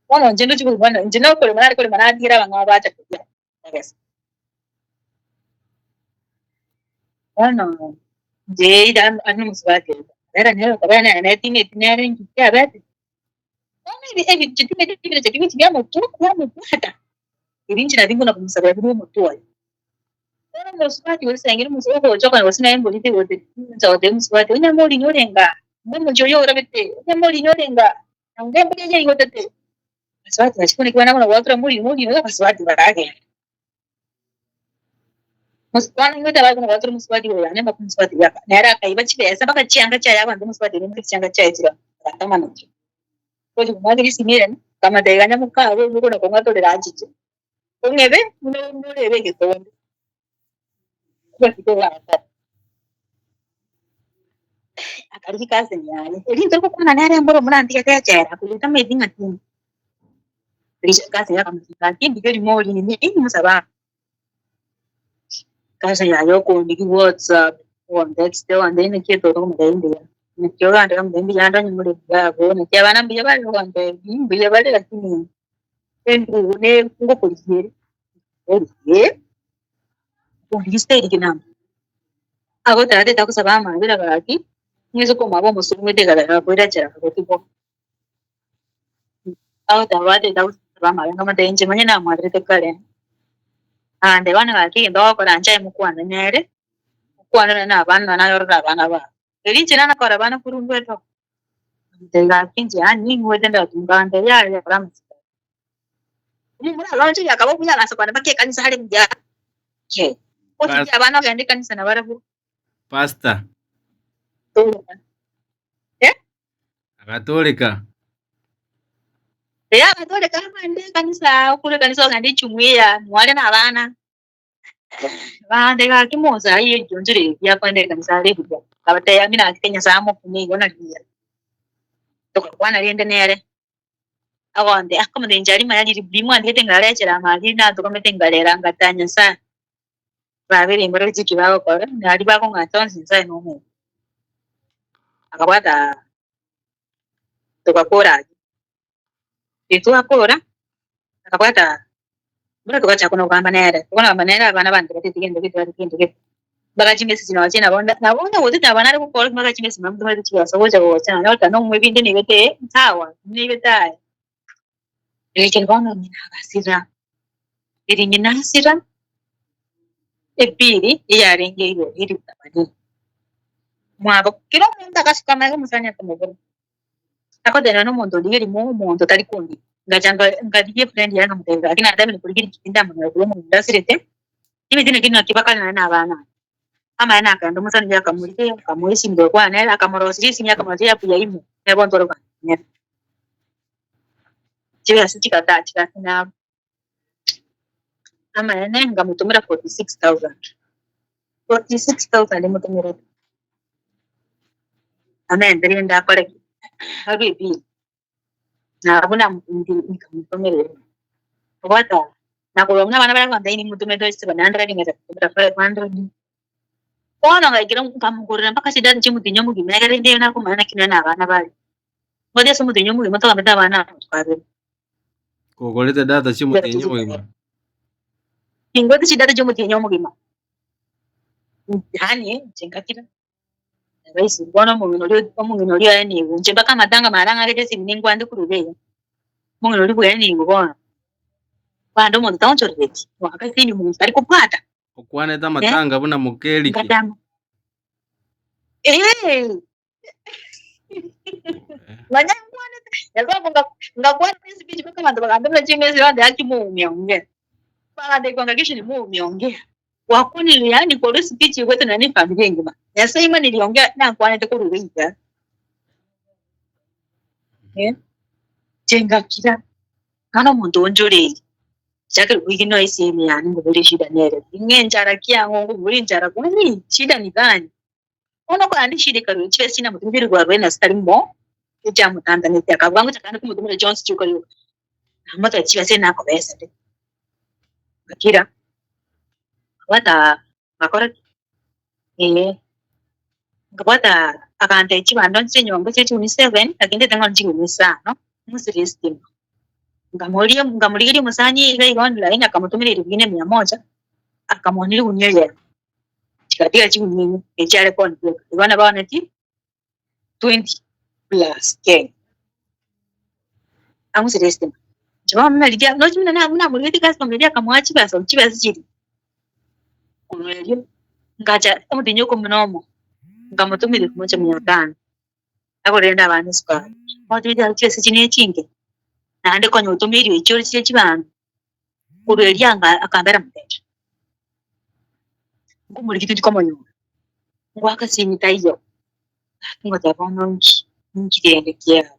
Speaker 1: Bono inche ndoche obogima bwane, inche na okorema nare korema natigera abang'ao bacha koria ebesa. Bono inche ira ande omosubati oria, nere nere okobera nere netimeti nere inki kiabete. Bono ebi ebinto timeti ebirecha bigochi biamotu biamobwata, erio inche nari nkona komosabera buna omotwe oye. Bono omosubati gose sengere omosa ogocha okonyora gose naye mborite gose inche gotebia omosubati onye morinyo orenge aa, omochie oyo orabete, onye morinyo orenge aa, na onde embori eye yaigotete. Abasubati bachia kona ekero bana goatora morino morino iga abasubati baragenda. Bono nigo bare kona goatora omosubati oyo yane mpaka omosubati oria aka nere akaiba chibesa mpaka chianga chiaye abanto omosubati oria oimokia chianga chiaye chiria agatama nachio. Gochi komwakera esimi ere, akamotebia ganya mokago oywo okona kong'atorera achiche, ong'ebe buna orebe egekombe. Obosike bwakora. Akarigia cousin yaye, erio intwe gokwana nere mboro buna antigete echela korwa tamanyeti ng'a tindi. Rigia cousin yaye akamotebia gaki mbuya rimo orinye inye Cousin yaye okondigia whatsapp, ogontext ogontebia naki etoro okomotebia mbuya, naki ogende okomotebia mbuya ande onye more buya abwo, naki abana mbuya bare ogontebia mbuya bare lakini endugu ne ngokorigia ere, origie, okondigia style ki namba. Agoteba tata gosaba amabera gaki, ng'ise komwaba omosubati egataka koira chera gotigwa. Agoteba tata gosaba amabera nkamotebia inche manye namwaberete kare. Agantebia bono gaki egento ogokora inche aye mokwane nere, mokwane nonye na abana nonye naye orore abana bao. Erio inche nanakora abana korwa mbwete oo. Nkamotebia gaki inche yaani ning'wete ndatunga agantebia yaya kora amasikani. Omomura aronche akaba obuya agasa kwana mpaka ekanisa are buya. Ke. Otigie abana ogende ekanisa nabarabwo.
Speaker 3: Pastor.
Speaker 1: Toreka. Eh?
Speaker 3: Agatoreka.
Speaker 1: Eh, agatoreka amande ekanisa, okure ekanisa ogende echumuiya, mware na abana. Bande gaki Musa ayio echunchire eria akwenda ekanisa are buya. Akabatebia amina gaki Nyasaye amokunye igo na rigiya. Togakwana rende nere. Agonte akomotebia inche aria maya riria rimwandigete nkarechera amari natokomete nkarera ngatanya Nyasaye. Babere mbare chiki bagokora, na aria bakong'acha onsi Nyasaye nomonto. Akabwata togakora ayio. Riria twakora, akabwata buna togachaka kogamba nere, tokogamba nere abana bande batete gento gete batete gento gete. Mpaka chimesegi nonya nabo nabo onye gotete abana are gokora mpaka chimesegi nabo ntomanyete chibesa gocha gocha nonya goteba nomoebi inde naibete ee sawa naibete aye. Ekero bono ng'ina agasira, riria ng'ina asira, epiri eyarenge igoro eritabani, mwabo kera omonto agasuka amaiga omosani akamobora, Agoteba nomonto ondigerie mo omonto tari kondigia. Ngacha nkarigia efriend yaye nkamotebia gaki natemire korigeria chiti ndamonyore korwa omonto asirete, emete naki naki bakare naye na abana aba. Amaene akagenda omosani oyio akamorigia akamoa esimi togakwana nere akamoroseria esimi akamoroseria eapp ya imo nere bono tware kogamba nere. Chibesa chigata chigacha abwo. Amaene nkamotomera 46,000, 46,000 motomerete. Amaene rende akore ki? Arwe ebill. Nabo nkamotomerera. Obwate aa, nakorwa buna abana baria bagontebia nimutomere 700 ngacha komotomera 500. Bono ngaikera nkamogorera mpaka chidata chia omotienyi omogima ekero rende nakomanya naki nonya na abana bare. Ngocha ase omotienyi omogima togambete abana aba twabere.
Speaker 3: Kogorete data chi'omotienyi omogima?
Speaker 1: Ningwete chidata chi'omotienyi omogima. Yaani inche ngakira rahisi bono omong'ina oria omong'ina oria oye nigo inche mpaka amatanga mara ng'akete esimi ningwande korwa iga iga. Omong'ina oria bwene nigo bono, bande omonto taonchorereti, goaka esimi omonto tari kobwata.
Speaker 3: Okwanete amatanga buna mokeriki.
Speaker 1: Ngatama. Eh. Manya nkwanete, Yakobo ngakwana espeech mpaka abanto bagambia chimesa bande gaki moumia ongea. Bagantebia congregation moumia ongea. Gwakwanire yaani korwa espeech igwete nonye na efamiri engima. Nyasaye imani riongea nankwanete korwa iga iga. Eh, inche ngakira, bono omonto onchoreire. Chakire koigena esemi yane ngobore eshida nere ki, ng'a enchara ki ang'o ngobore enchara kwani shida ni gani? Bono korende eshida ekarua chibesa chinamotumire rwa arobaini na sita rimo, echiamotantaneti akabuga ngocha kande komotumera chionsi chioka rioka, namotebia chibesa echi nakobesete. Ngakira, nkabwata ngakora ki? Eeh, nkabwata akantebia chibando nche enyomba chia chiguni seven, lakini ntete ng'ore chiguni isano, ng'usire estima. Nkamoria nkamorigeria omosani iga iga online akamotomera eriguni mia moja, akamonia riguni eyemo, chigatiga chiguni inye, echiare koonia rioka. Igo nabaonetie 20 plus 10. Ang'usire estima. Inche bono buna riria roche buna namorigetie customer eria akamoa chibesa chibesa chiria. Korwa erio, ngacha omotienyi okomo na omo, nkamotomera elfu moja mia tano. Agorere abana esukari. Bono chiaye chibesa echi ne chinke, naende konya otomeirwe echio ore chiria chibando, korwa erio anga akambera motecha. Nkomorigia tindi komonyora, ngoaka esimi taiyo, gaki ngoteba bono inki, inki rende kiaba.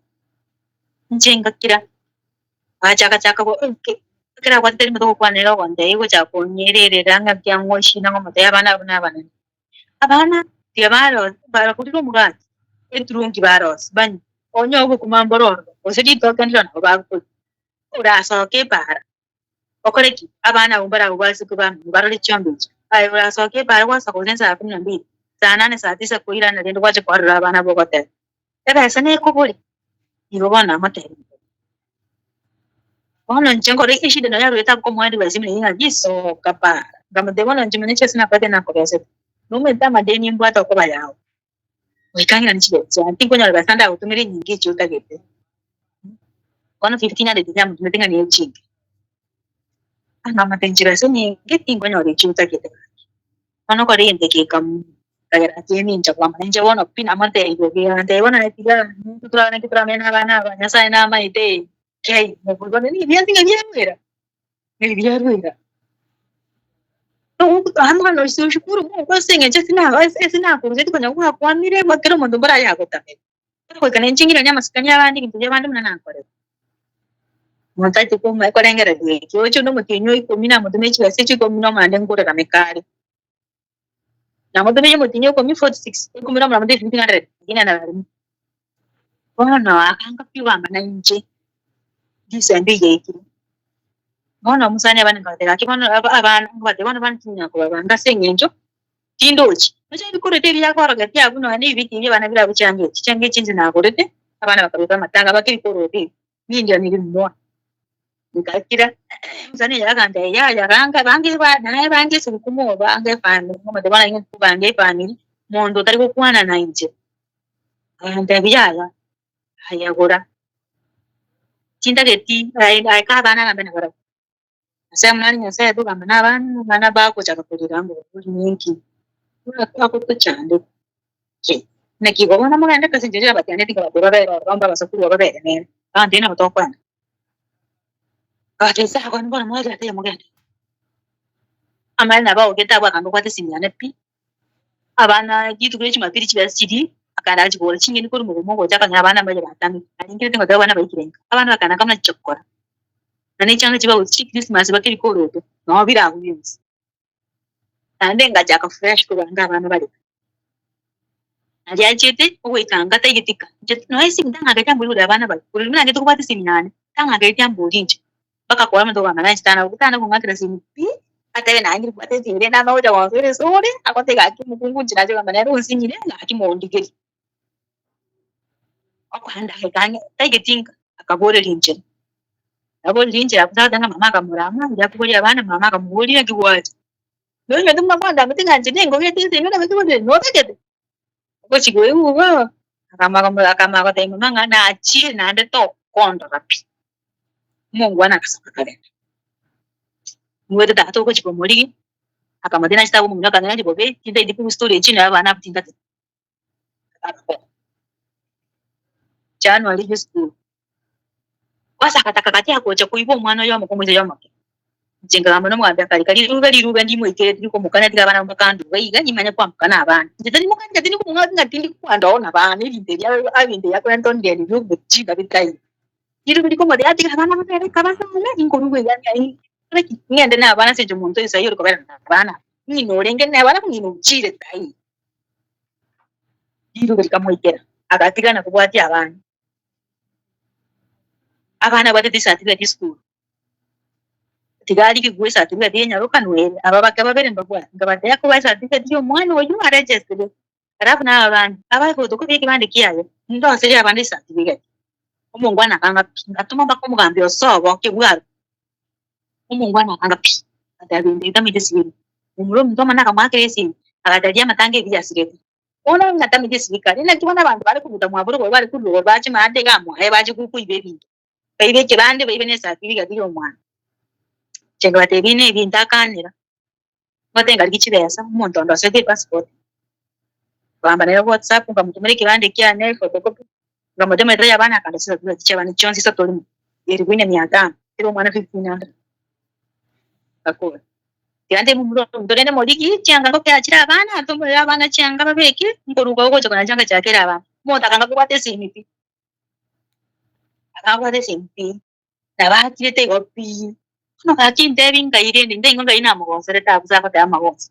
Speaker 1: Inche ngakira, agachaka chaka go ekero abwatete rimo togokwana nere ogontebia gochaka konyererera ng'aki ang'ochie nang'omotebia abana abwo nabanene. Abana tiga bakorire omogati, eturungi barosie, banywe, onye obokima mboro ororo, gose ritoke ndiro nabo bakoria. Orasoke epaara, okore ki? Abana abwo mbarabwo basike bamanye barore chiombe echio. Aye orasoke epaara gwasoka gose saa kumi na mbili, saa nane, saa tisa koirana rende gwacha kwarora abana abwo ogoteba, Ebesa nekobore? Igo bono namotebia, Bono inche nkore eshida nonya arwete abwo komoa advice buna ng'a gisoka para. Nkamotebia bono inche manya chibesa nakoete nakobesete. Nomanyete amadeni mbwate okoba yao, goika ng'ina ne chibesa chiane, tinkonyora besa ndagotomere enyinga echi otagete. Bono 1500 nyamotomete ng'a nigo chinke. Akamate chibesa enyinge tinkonyora echi otagete gaki. Bono okore egento eke gekamu kagera atieme inche kwama nainche bono pi namotebia bobe agantebia bono aye tiga intwe torabana naki toramanye na abana aba Nyasaye namaete kei bono nigo bionsi ng'a biarwera. Ebiarwera. Oshukuru Mungu ase eng'encho ase nakorusetie konya gwakwamire kera omonto mbora aye agotamera. Goika nainche ng'iranie amasikani abande ebinto bi'abande buna nakorete. Omonto ache korengereria eki, oche onde omotienyi o ikomi namotome chibesa echio ikomi nomo naende nkorerame kare. Namotomeire omotienyi o ikomi 46, ikomi nomo namotebi 1500, lakini anararemia. Bono akanga pi kogamba nainche, December eyaikire. Bono omosani abane nkabatebia gaki bono aba abana nkabatebia bono bana tinyara kobabanga ase eng'encho tindochi. Oche ebikorete ebi akorogetie abwo nonya na ebibiti ebi abana bire abwo chianga echi, chianga echi inche nagorete, abana bakabeka amatanga bake ebikoroto ebi, nindio niri moa. Ngakira, omosani oyo agantebia yaya banga banga eba naye banga esuguku mobange efamiri, nkamotebia bono aye nkobanga efamiri, monto otari gokwana na inche. Agantebia yaya, aye gora, chintageti aye aye ka abana agambe nabarabwo. Nyasaye buna are Nyasaye togamba na abana, abana bagochaka korera ng'a ori ninki, agotochandete ki? Naki igo bono mogende ase enchera y'abatianeti nkabatebia babere ororo mbe abasakuru babere nere, bagantebia nabo tokoenda. Bagatebia sawa bono bono moerio ase mogende. Amanyene nabo aogete abwo akanga kobwata esimi yane pi, abana rituko ria jumapili chibesa chiria, akaenda agachigora ching'eni korwa mogomo ogocha akanyora abana mbaria batamire, aringerete ngoteba abana baikire nka, abana bakana kama chicha gokora, na ne chianga chibagochi chi christmas bake ebikoroto, noo bire abwo bionsi. Naende ngachaka fresh kobanga abana baria. Naria achete ogoika nka taigeti ka, inche nonya esimi tang'akereti ambori igoro ya abana baria, korende buna angete kobwata esimi yane, tang'akereti ambori inche, mpaka kora omonto okogamba naye inche tana tana kong'akera esimi pi, atebe naye ndiri kobwata esimi rende amanye gocha gonsoera esore, agote gaki omokungu inche nache kogamba nere onsinyire, gaki mondigerie. Okoenda agaika ang'e, taigeti nka, akaboreria enchera, aboreria enchera tagoteba ng'a mama akamorama, riria akoboria abana mama akamoboria naki gwacha. Nonye buna kwandamete ng'a inche nengogete ense ime nabete bonde notagete, ogochia koigwa igo akamanya gotebia mama ng'a nachire naende tokondora pi. Omongwana agasoka akagenda. Omobwate tata ogochia komorigia, akamotebia nachete abwo omong'ina akang'iraneria bobe, tintageti korwa story echio naye abana abwo tintageti. Agakora. January eyio esukuru. Kwanza agataka gati agocha koiba omwana oyomo komoisa oyomo ki. Inche nkagamba nomogambi akarika rirube rirube ndimoikereti rikomokania tiga abana bakanduga iga nimanye kwamboka na abana. Inche tari mokania tindi komong'aki ng'a tindi kwanda oo na abana ebinto ebi ebinto ebi akorenta ondieni bia obochie bitaiyo. Rirube rikomotebia tiga abana babere kabasame inkoruga iga ng'ende na abana ase eng'encho omonto oyo saii ore kobera na abana ng'ina orenge neba alafu ng'ina ochire saii. Rirube rikamoikera agatigana kobwatia abana. Abana abwatete esatifiketi esukuru, tiga arigigwe esatifiketi ya enyaroka noere, aba bake babere mbabwate. Nkabatebia koba esatifiketi ya omwana oyio aregistere, alafu na aba bande, abagotoka ekebande kiaye, ndoserie abande esatifiketi. Omongwana akanga pi, ngatoma mpaka omogambi osobo kebwaro, omongwana akanga pi, agateba binto ebi tamanyeti esibiri. Momura ominto omonene akamoakera esimi, agatebi amatanga ebi yasirete. Bono ng'a tamanyeti esirikari, naki bono abanto bare kobuta mwabo rogoro bare korwa rogoro bache maate iga mwaye bache koiba ebinto, baibe ekebande baibe ne esatifiketi ya omwana. Inche nkabatebia buna ebinto akanera, ngote nkarigia chibesa, omonto onde osete epassport, nkagamba nere whatsapp nkamotomera ekebande kiane ephotocopy, nkamotomera eria ya abana akandosia esatifiketi chia abana chionsi isato rimo, elifu ine mia tano, kera omwana 1500, ngakora. Tiga ntebi momura omonto rende morigi chianga ngokera chire abana, atomorere abana chianga babeke, nkoruga ogocha konyora chianga chiakera abana. Omonto akanga kobwata esimi pi, akanga kobwata esimi pi, nabo akirete igo pi. Bono gaki ntebi ngai rende ntaigwa ngai namogoserete abwo ase agoteba amagoso.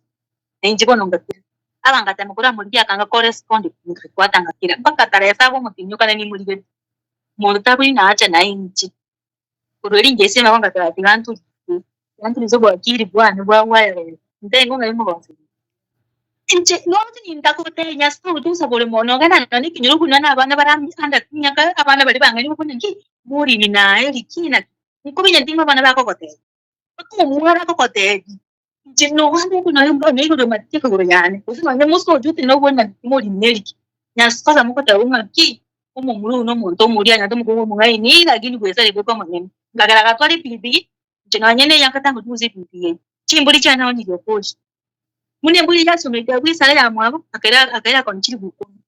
Speaker 1: Na inche bono ngakira. Aba ngatema koramorigia akanga korespond pi, nkakwata ngakira mpaka tarehe saba omotienyi okane nimorigete. Omonto tabori nacha naye inche. Korwa erio inche ase amaboko ngateba, Tiga nturie, tiga nturie obwakiri bwane bwa bwayarete, ntengo ng'ai omogoso oyo. Inche noche nintagotebia Nyasae ogotusa bore mono, ogende nonya nekenyoro buna na abana bare under emiaka abana baria bang'aini bakwane nki, morini naye rikina, nkobinya nting'o abana bakogotebia, mpaka omwana akogotebia. Inche nogande okwo naye mbano igoro y'amatiga ekegoro yane, gose nonye Musa oyio otari nobwene timorimeriki. Nyasae amogoteba ng'a ki? Omomura oyio nomonto omoria anyarete omokungu omong'aini, lakini bwesare bweka omonyene. Ngakera agatwara epigipigi, inche nonye neye ngatanga gotugusa epigipigi eye. Chimbori chiane naonirie okoria. Buna embori eyio yasomete agwo esare yamwabo, akaira akaira akoonia chilifu ikomi.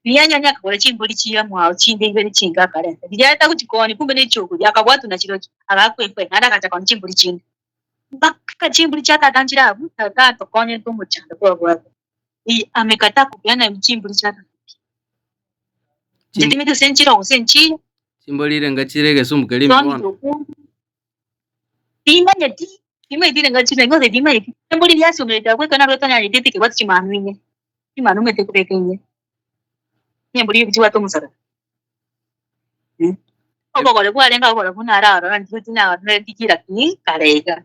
Speaker 1: Riria anyanya akagora chimbori chiamwao chinde ibere chinke akarenta. Riria atagochikoonia kumbe nechiokoria, akabwatwa na chirochio, agaakwa efwe, naende agacha koonia chimbori chinde. Mpaka chimbori chia tata nchire abwo, tata atokonyete omochando twabwate. Ii, amekataa kopeana chimbori chia tata pi. Inche timanyeti gose nchire gose nchiya.
Speaker 3: Chimbori irenga chire egesumbu keria ime bono.
Speaker 1: Timanyeti, timanyeti irenga chire gose timanyeti. Embori eria yasomerete abwo ekero narwete onyanyete etekebwati chimanu inye. Chimanu omanyete kobeka inye. Embori eria chibwate omosaraba. Obogore bwarenge obogore buna ararora ntirochi naroreti kira ki kare iga.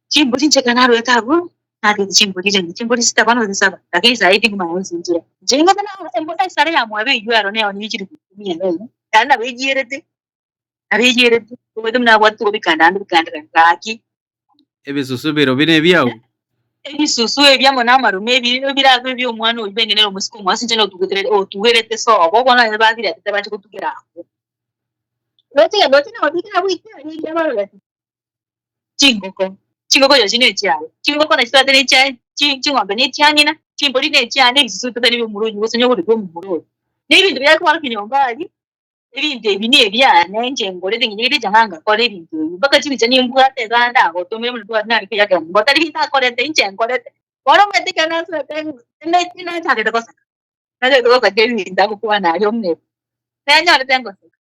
Speaker 1: Chimbori inche ekero narwete abwo, narwete chimbori rende chimbori sita bono gose saba, lakini saii tingomanya gose nchire. Inche nigo na esare yamwabo eywo ero nero nigo chilifu ikomi ere eywo, naende nabo eyierete, nabo eyierete, omanyete buna abwate bikanda ande bikanda gaki.
Speaker 3: Ebisusu biro bire ebiao.
Speaker 1: Ebisusu ebi amo namarume ebi ebirabe ebi'omwana oyio benge nere omosike omoa ase inche notugetere otugerete sobo, bono onye babiretete bache gotugera abwo. Roche genda oche nabo bikera goika aria eria barorete. Chingoko, chingoko chiaye nechiaye, chingoko nachio tobwate nechiaye, chi ching'ombe nechia ng'ina, chimbori nechiane, ebisusu totari bi'omomura oyio gose onye ogoretwa omomura oyo. Na ebinto biaye kwarokire nyomba aria. Ebinto ebi nebiane, inche ngorete ng'inye richa ng'a ngakora ebinto ebi, mpaka chibicha nimbwate iga ndagotomere buna tware nare koyakera nyomba, otari binto akorete inche nkorete. Bono omanyete ekero nasoete ng'a nachagete goseka, nachagete goseka ebinto agokwana aria omwete, nenyorete ngoseka.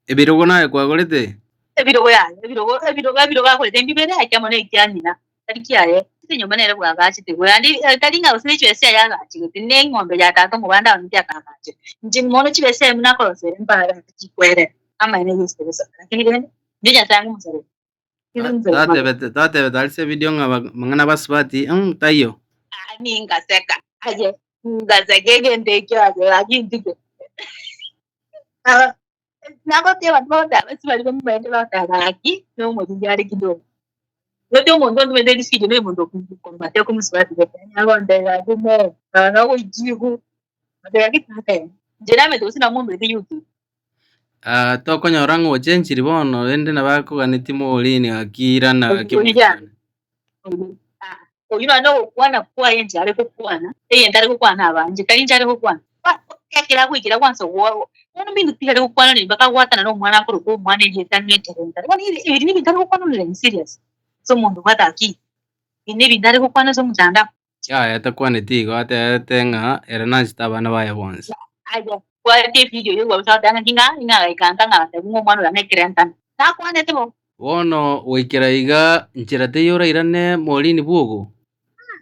Speaker 3: Ebirogo naye kwagorete?
Speaker 1: Ebirogo yaya, ebirogo ebirogo ebirogo agorete mbibere ake amo na ekia ng'ina. Tari kiaye, ase enyomba nere bwagaachete, naende tari ng'a gose ne chibesa chiaye agaachegete, ne eng'ombe ya tata omobanda aonete akaagacha. Inche mono chibesa emo nakorosera embara chikwerera, amaene Yeso bosa. Lakini rende, inche Nyasae ang'omosarebe.
Speaker 3: Tatebete tatebete aria ase ebidio ng'a mang'ana basubati taiyo.
Speaker 1: Ningaseka aye, ngaseka egento ekio aye gaki intuke. Nagotia abanto bagoteba ase baria bamomanyete bagoteba gaki nomoriri are kidogo. Gose omonto ontomete risidi na omonto okomatia okomosubati gete agontebia gaki nee naba nogoichigu goteba gaki tateba. Inche namanyete gose namomberete YouTube.
Speaker 3: Tokonyora ng'a ochenchiri bono rende nabo akoganetie morini gaki irana gaki
Speaker 1: Oyio oyio nonye na ogokwana kwaye inche are gokwana, egento are gokwana abanche, tari inche are gokwana. Ekero agoikera kwansa bono mbinto ki are gokwana nere mpaka agwatana na omwana akorokwa omwana erieta ng'a ekerenta. Bono ebi nebinto are gokwana onye in serious ase omonto obwate akili, ebi nebinto are gokwana ase omotandao.
Speaker 3: Yaya takwaneti igo, atebete ng'a ere nanchete abana baye bonsi.
Speaker 1: Aye bwate evidio eyio gwabisa goteba ng'a ng'a ng'a agaika nka ng'a agatebia ng'a omwana oria nekerentano. Nakwanete bo.
Speaker 3: Bono goikera iga nchera teiyo orairane morini bwogo.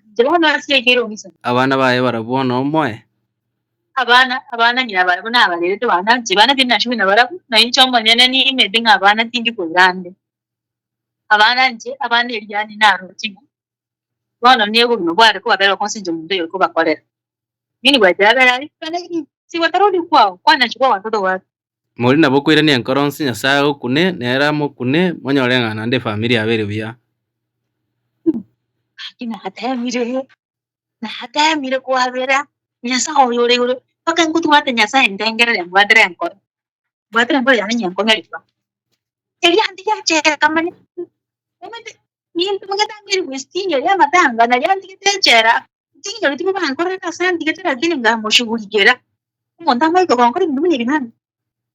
Speaker 1: Inche bono ase yaikeire omisa.
Speaker 3: Abana baye barabwo bono omoe.
Speaker 1: Abana, abana ng'ina barabwo nabarerete bana, inche bana tindi na shughuli nabarabwo, na inche omonyene nimete ng'a abana tindi koira ande. Abana inche, abana eriani naroche ng'a Bono nigo obogima bware kobabera okonsi inche omonto oyore kobakorera. Nini gwachera abere aria, si gwatarori kwao, kwanachwa kwa watoto gwake.
Speaker 3: Mori nabo okoirania enkoro onsi Nyasae agokune, nere amokune, monyore ng'a naende efamiri yabo ere buya.
Speaker 1: Gaki nateemire, nateemire kwabera Nyasae oyo ore igoro, mpaka nkotwate Nyasae ndengerere mbwatere enkoro, mbwatere enkoro yane nyenkong'e ribaga. Erianti riachera kamanye, omanyete Ninto ngetang'ani gwesitinyo y'amatanga, nario antigete echela, tinyoreti bobe ankorerete ase antigete, lakini nkamoshughulikera. Omonto amaete gonkora ebinto buna ebi nani?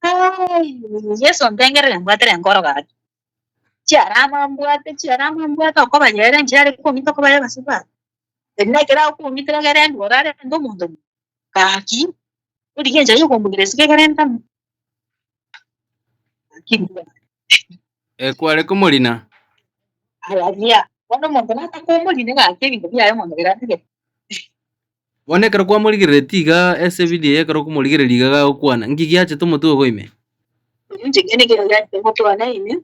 Speaker 1: Aii, Yeso ntengerere mbwatere enkoro gaki. Chiarama mbwate, chiarama mbwate okobayera enchera are kong'ita okobayera abasubati. Eri nekero agokong'itera egere ndwore arente omonto omuya. Gaki, origie enchera ya okombugera isiko egere ntame. Gaki mbuya.
Speaker 3: Ekware komorina.
Speaker 1: Araria, bono omonto natakomorine gaki ebinto biaye omonto biratige.
Speaker 3: Bono ekero kwamorigereretie iga ase ebidio eye ekero okomorigereria iga gagokwana, nki giachete omotwe ogo ime?
Speaker 1: Inche kende kero giachete omotwe one ime,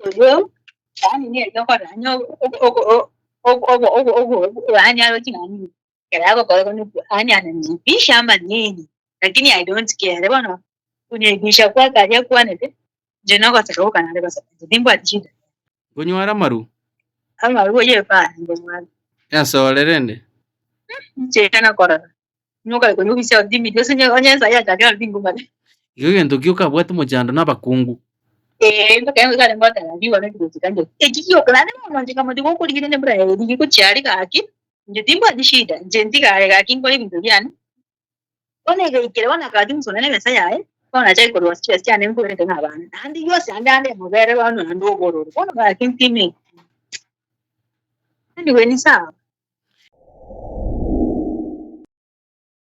Speaker 1: oyio yaani nere okorora onye yaani aroche ng'a Ekero agokora yaani ananiibisha ama nini, lakini I don't care bono kuniibisha kwake aria akwanete, inche nogoseka gokana nare goseka, inche timbwati shida.
Speaker 3: Nkonyware amaru?
Speaker 1: Amaruo y'efani ngomwana.
Speaker 3: Yasore rende.
Speaker 1: Inche nakorora. Nokare konywa obisia otimiri ase onye onye ensa yachakire aria tingomanya.
Speaker 3: Igo egento ki okabwate omochando na abakungu.
Speaker 1: Ee, ntoke kare ngoteba rigo ne rigochika nde. Eki gioka naende bono inche nkamotiga okorigereria embura eye rigochia aria gaki, inche timbwati shida, inche ntigare gaki nkore ebinto biane. Bono egaikera bono akagachia omosonda na emesa yaye, bono nachake korwa chibesa chiane nkorente na abana. Naende gionsi ande ande emobere bono naende obororo. Bono gaki ntime. Anyway ni sawa.